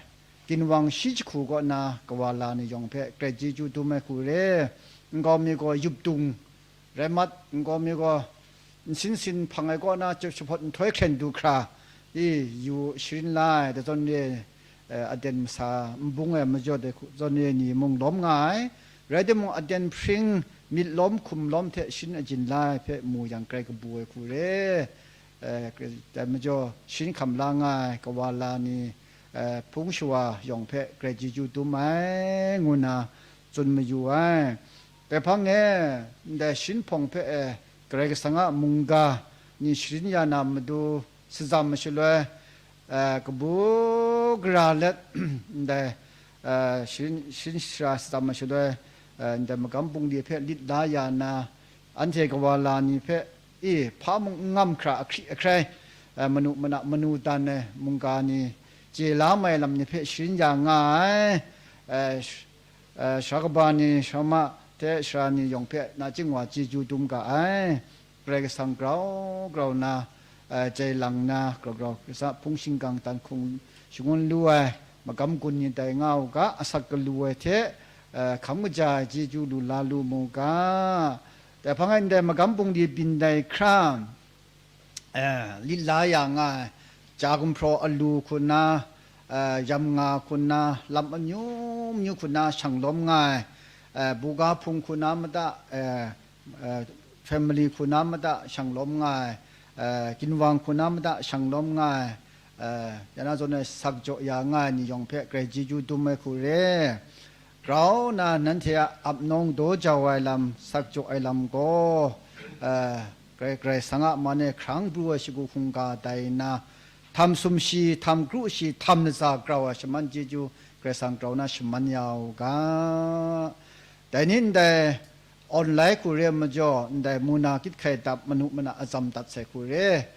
ginwang shi jahku kaw na kawa la ni yawng hpe grai chyeju dum ai hku re. Nkau mi gaw yup dung rai mat, nkau mi gaw nsin sin hpang ai kaw na, jahpawt nhtoi hkren du hkra, i, yu sharin la ai, dai zawn re, eh, aden masa nbung ai majaw dai hku zawn re ni mung lawm nga ai. Rai timung, aden hpring myit lawm hkum lawm hte sharin ajin la ai hpe mu yang, grai kabu ai hku re. Eh, dai majaw, sharin hkam la nga ai kawala ni, eh, hpung shawa yawng hpe grai chyeju dum ai, ngu nna tsun mayu ai. Dai hpang e, ndai sharin hpawng hpe e, Karai Kasang a mungga ni sharin ya na matu, satsam shaloi, eh, kabu gara let, ndai, eh, sharin, sharin shara satsam shaloi, eh, ndai magam bungli hpe lit la ya na, anhte kawala ni hpe, i, hpa mung n ngam hkra, ahkri ahkrai, eh, manu mana manu dan ai mungga ni, chye la mai lam ni hpe sharin ya nga ai, eh, sh-, eh, sara kaba ni, sara ma hte sara ni yawng hpe nachying wa chyeju dum ga ai. Karai Kasang grau grau nna, eh, jai lang nna, grau grau, Karai Kasang a hpung shingkang dan hkung shangun lu ai magam gun ni tai nga u ga, asak galu ai hte, eh, hkam kaja ai chyeju lu la lu mu ga. Dai hpang e ndai magam bungli byin dai hkra, eh, lit la ya nga ai, ja gumhpraw alu hku nna, eh, yam nga hku nna, lam amyu myu hku nna shang lawm nga ai, eh, buga hpung hku na mada, eh, eh, family hku na mada shang lawm nga ai, eh, ginwang hku na mada shang lawm nga ai, eh, ya na zawn e sak jaw ya nga ai ni yawng hpe grai chyeju dum ai hku re. Grau nna nanhte a ap nawng daw jau ai lam, sak jaw ai lam gaw, eh, Karai, Karai Kasang a man e hkrang pru ai shagu hkungga tai nna, htam sumshi, htam kru shi, htam latsa grau ai shaman chyeju Karai Kasang grau nna shaman ya u ga. Dai ni ndai online hku re ai majaw, ndai muna gyit hkai dap manu mana atsam dat sai hku re,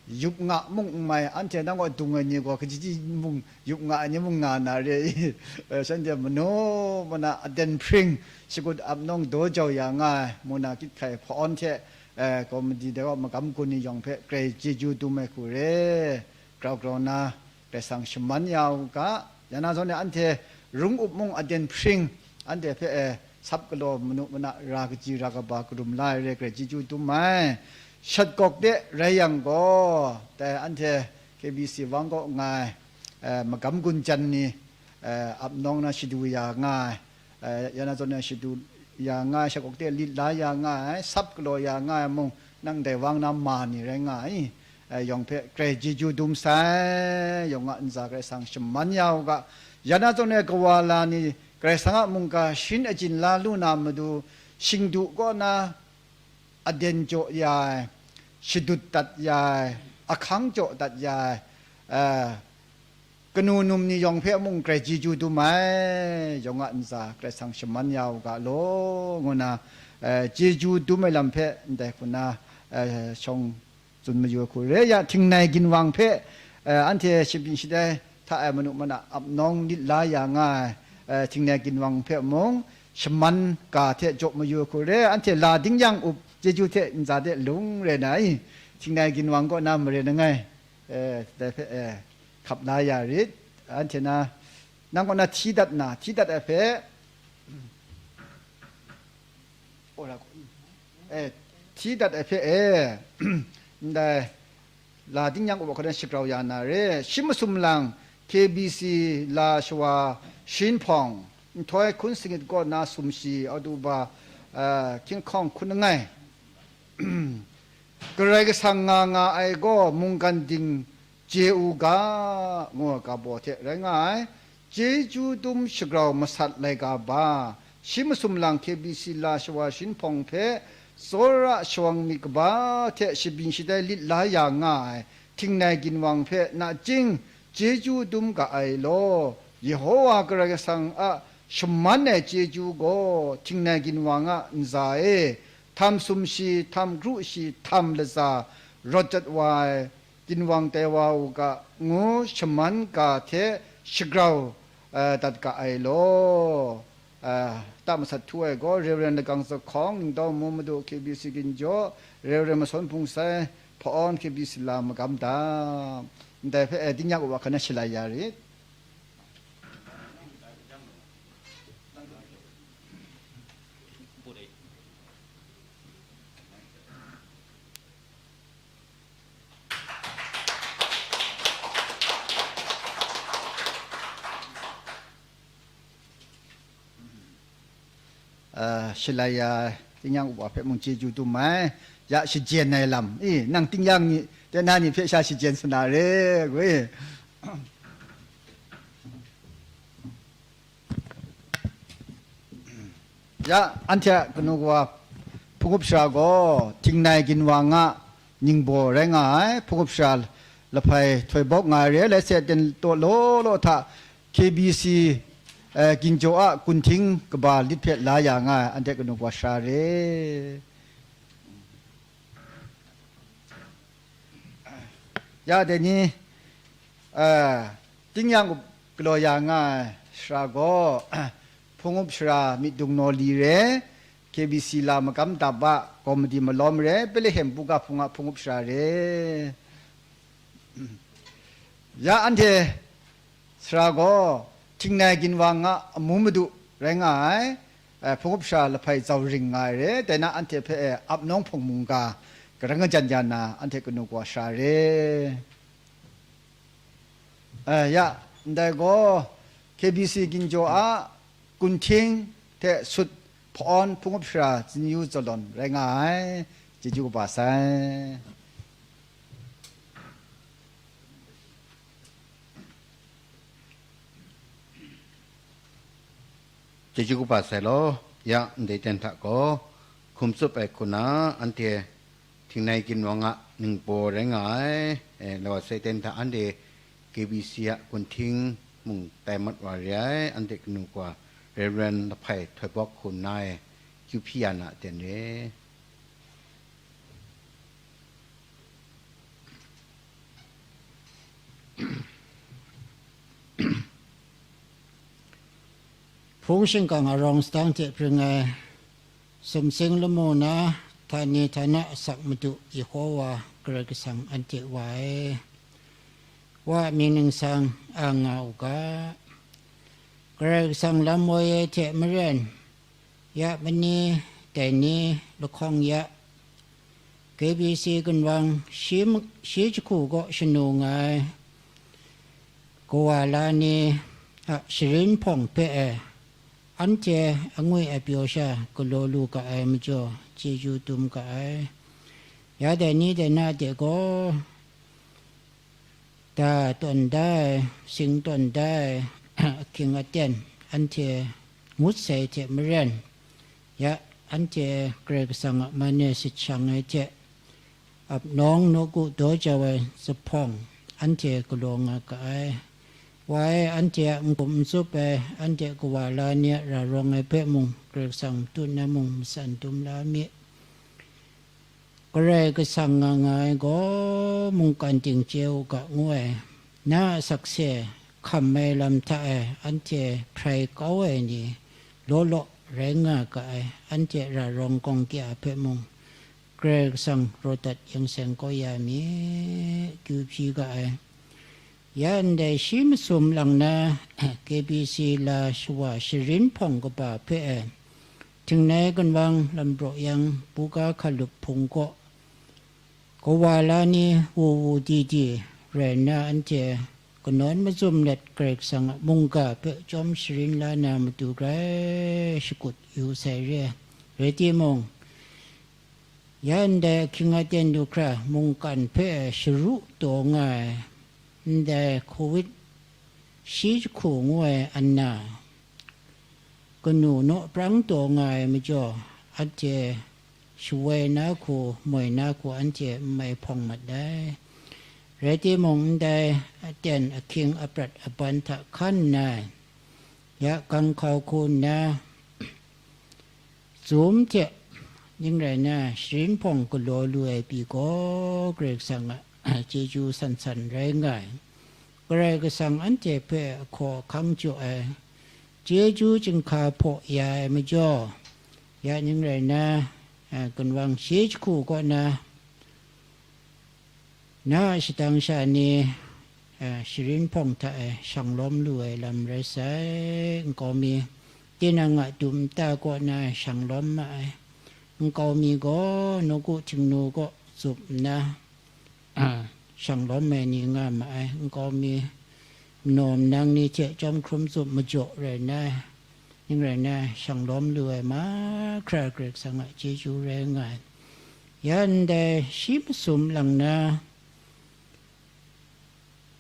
yup nga mung n mai, anhte nang kaw dung ai ni gaw, kaji ji mung yup nga ai ni mung nga na re i, eh, shanhte manu mana aden hpring shagut ap nawng daw jau ya nga ai, muna gyit hkai hpawn hte, eh, komiti dai wa magam gun ni yawng hpe grai chyeju dum ai hku re, grau grau nna, Karai Kasang shaman ya u ga, ya na zawn e anhte rung up mung aden hpring, anhte hpe e sap galaw manu mana ra kaji ra kaba karum la ai re, grai chyeju dum ai. Shat gawk de rai yang gaw, dai anhte K B C wang kaw nga ai, eh, magam gun jan ni, eh, ap nawng na shadu ya nga ai, eh, ya na zawn e shadu ya nga ai, shat gawk de lit la ya nga ai, sap galaw ya nga ai mung, nang dai wang na ma ni rai nga ai, eh, yawng hpe grai chyeju dum sai, yawng a ntsa Karai Kasang shaman ya u ga, ya na zawn e kawala ni Karai Kasang a mungga sharin ajin la lu na matu, shingdu kaw na aden jaw ya ai, shadut dat ya ai, ahkang jaw dat ya ai, eh, kanu num ni yawng hpe mung grai chyeju dum ai, yawng a ntsa Karai Kasang shaman ya u ga law, ngu nna, eh, chyeju dum ai lam hpe ndai hku nna, eh, shawng tsun mayu ai hku re ya, htingnai ginwang hpe, eh, anhte shabyin shadai hta e manu mana ap nawng lit la ya nga ai, eh, htingnai ginwang hpe mung shaman ga hte jaw mayu ai hku re, anhte la ding yang up, chyeju hte ntsa de lung re na i, htingnai ginwang kaw na mare langai, eh, dai hpe, eh, hkap la ya rit. Anhte na, nang kaw na hti dat na, hti dat ai hpe, eh, hti dat ai hpe, eh, ndai la ding yang up hkawt na shagrau ya na re. Shi masum lang K B C la shawa sharin hpawng, nhtoi hkun sanit kaw na sumshi, October, eh, hkying hkawng hkun langai. Karai Kasang nga nga ai gaw mungkan ding chye u ga, ngu ai ga baw hte rai nga ai. Chyeju dum shagrau masat laika ba, shi masum lang K B C la shawa sharin hpawng hpe, tsawra shawang myit kaba hte shabyin shadai lit la ya nga ai, htingnai ginwang hpe nachying chyeju dum ga ai law. Yehowa Karai Kasang a shaman ai chyeju gaw, htingnai ginwang a ntsa e, htam sumshi, htam kru shi, htam latsa rawt jat wa ai, ginwang tai wa u ga, ngu shaman ga hte shagrau, eh, dat ga ai law. Eh, ta masat htu ai gaw, Reverend Lagang Zahkawng, Ningtau Mu Madu, K B C Ginjaw, Reverend Masawn Hpung Sai, Hpa-awn, K B C la magam da. Ndai hpe, eh, ding yak u wa hkan na shalai ya rit. eh, shalai ya, tingnyang uwa hpe mung chyeju dum ai, ya shajen ai lam, i, nang tingnyang ni, tena ni hpe sha shajen sa na re, ngu i. Ya, anhte a kanu kawa hpung up shara gaw, Htingnai Ginwang a ningbaw rai nga ai, hpung up shara lahpai htoi bawk nga ai re, laise ten taw law law hta K B C, eh, Ginjaw a kunhting kaba lit hpe la ya nga ai, anhte kanu kawa shara re. Ya dai ni, eh, tingnyang up galaw ya nga ai shara gaw, hpung up shara myit dung naw li re, K B C la magam dap a, komadi malawm re, Betlehem buga hpung a hpung up shara re. Ya anhte sara gaw, Htingnai Ginwang a amu madu rai nga ai, eh, hpung up shara lahpai zau ring nga ai re, dai na anhte hpe, eh, ap nawng hpawng mungga, karang kajan ya na, anhte kanu kawa shara re. Eh, ya, ndai gaw, K B C Ginjaw a kunhting hte sut hpa-awn hpung up shara zingyu zalawn rai nga ai, chyeju kaba sai. Chyeju kaba sai law, ya ndai ten hta gaw, hkum tsup ai hku na, anhte Htingnai Ginwang a ningbaw rai nga ai, e, lawa sai ten hta anhte K B C a kunhting mung tai mat wa re ai, anhte kanu kawa Reverend Lahpai Htoi Bawk hku nna e, kyu hpyi ya na aten re. Hpung shingkang arawng sadang hte hpring ai sumsing lamu na, htani htana asak Madu Yehowa Karai Kasang anhte Wa e, Wa a mying ningsang a nga u ga. Karai Kasang lam woi ai hte maren, ya mani, dai ni lahkawng ya, K B C ginwang shi, shi jahku kaw shanu nga ai kawa la ni a sharin hpawng hpe e, anhte angwi apyaw sha galaw lu ga ai majaw, chyeju dum ga ai. Ya dai ni dai na de gaw, da tawn da ai, sing tawn da ai, ahkying aten, anhte ngut sai hte maren, ya, anhte Karai Kasang a man e sit shang ai hte, ap nawng nawku daw jau ai zuphpawng, anhte galaw nga ga ai. Wa e, anhte a n-kum n tsup ai, anhte kawa la ni a ra rawng ai hpe mung, Karai Kasang matut na mung matsan dum la mi. Karai Kasang nga nga ai gaw, mungkan ting chye u ga, ngu ai. Na a sakse hkam ai lam hta e anhte hprai kau ai ni law law rai nga ga ai, anhte ra rawng gawng kya hpe mung, Karai Kasang raw dat yang seng kau ya mi, kyu hpyi ga ai. Ya ndai shi masum lang na, K B C la shawa sharin hpawng kaba hpe e, Htingnai ginwang lam braw yang, buga hkalup hpung kaw, kawa la ni wu wu di di rai nna, anhte kanawn mazum let Karai Kasang a mungga hpe chyawm sharin la na matu grai shakut yu sai re. Rai timung, ya ndai ahkying aten du hkra mungkan hpe sharu taw nga ai, ndai Covid shi jahku ngu ai anna, kanu naw prang taw nga ai majaw, anhte shawoi na hku, moi na hku anhte n mai hpawng mat ai. Rai timung, ndai aten ahkying aprat aban hta hkan nna, ya ganghkau hku nna, zum hte ning rai na, sharin hpawng galaw lu ai pyi gaw, Karai Kasang a chyeju san san rai nga ai. Karai Kasang anhte hpe ahkaw ahkang jaw ai, chyeju chyinghka hpaw ya ai majaw, ya ning rai na, eh, ginwang shi jahku kaw na, na a shadang sha ni, eh, sharin hpawng hta e shang lawm lu ai lam rai sai. Nkau mi, tinang a dum nta kaw na shang lawm ma ai. Nkau mi gaw nawku htingnu kaw tsup nna, a, shang lawm ai ni nga ma ai. Nkau mi, manaw manang ni hte chyawm hkrum tsup majaw rai nna, Ning rai nna, shang lawm lu ai mahkra Karai Kasang a chyeju rai nga ai. Ya ndai shi masum lang na,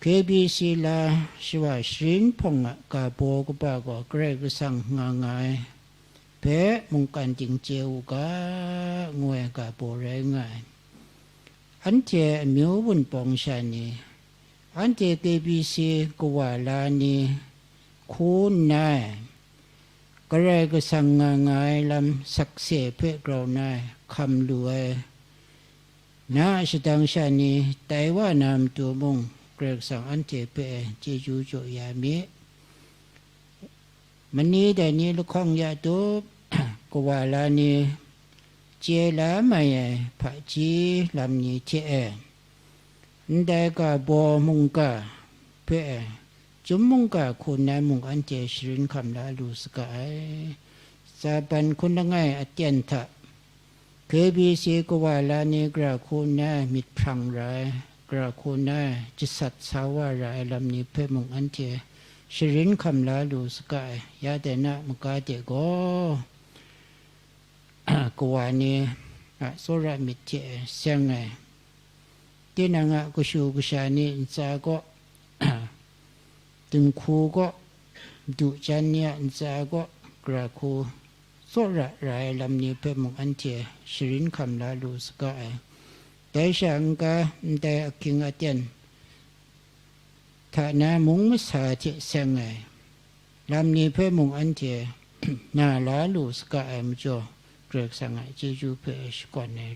K B C la shawa sharin hpawng a ga baw kaba gaw Karai Kasang nga nga ai hpe mungkan ting chye u ga, ngu ai ga baw rai nga ai. Anhte amyu wunpawng sha ni, anhte K B C kawa la ni hku nna, Karai Kasang nga nga ai lam sakse hpe grau na ai hkam lu ai, na a shadang sha ni tai wa na matu mung, Karai Kasang anhte hpe chyeju jaw ya mi. Mani dai ni lahkawng ya tup, kawa la ni chye la mai ai hpaji lam ni hte e, ndai ga baw mungga hpe e, chyum mungga hku nna mung anhte sharin hkam la lu saga ai. Tsaban hkun langai aten hta, K B C kawa la ni gara hku nna myit hprang ra ai, gara hku nna jasat sa wa ra ai lam ni hpe mung anhte sharin hkam la lu saga ai. Ya dai na maga de gaw, kawa ni a tsawra myit hte seng ai, tinang a kashu kasha ni ntsa gaw, dinghku gaw, du jan ni a ntsa gaw, gara hku tsawra ra ai lam ni hpe mung anhte sharin hkam la lu saga ai. Dai sha n-ga ndai ahkying aten hta na mung masa hte seng ai lam ni hpe mung anhte na la lu saga ai majaw, Karai Kasang a chyeju hpe shakawn ai.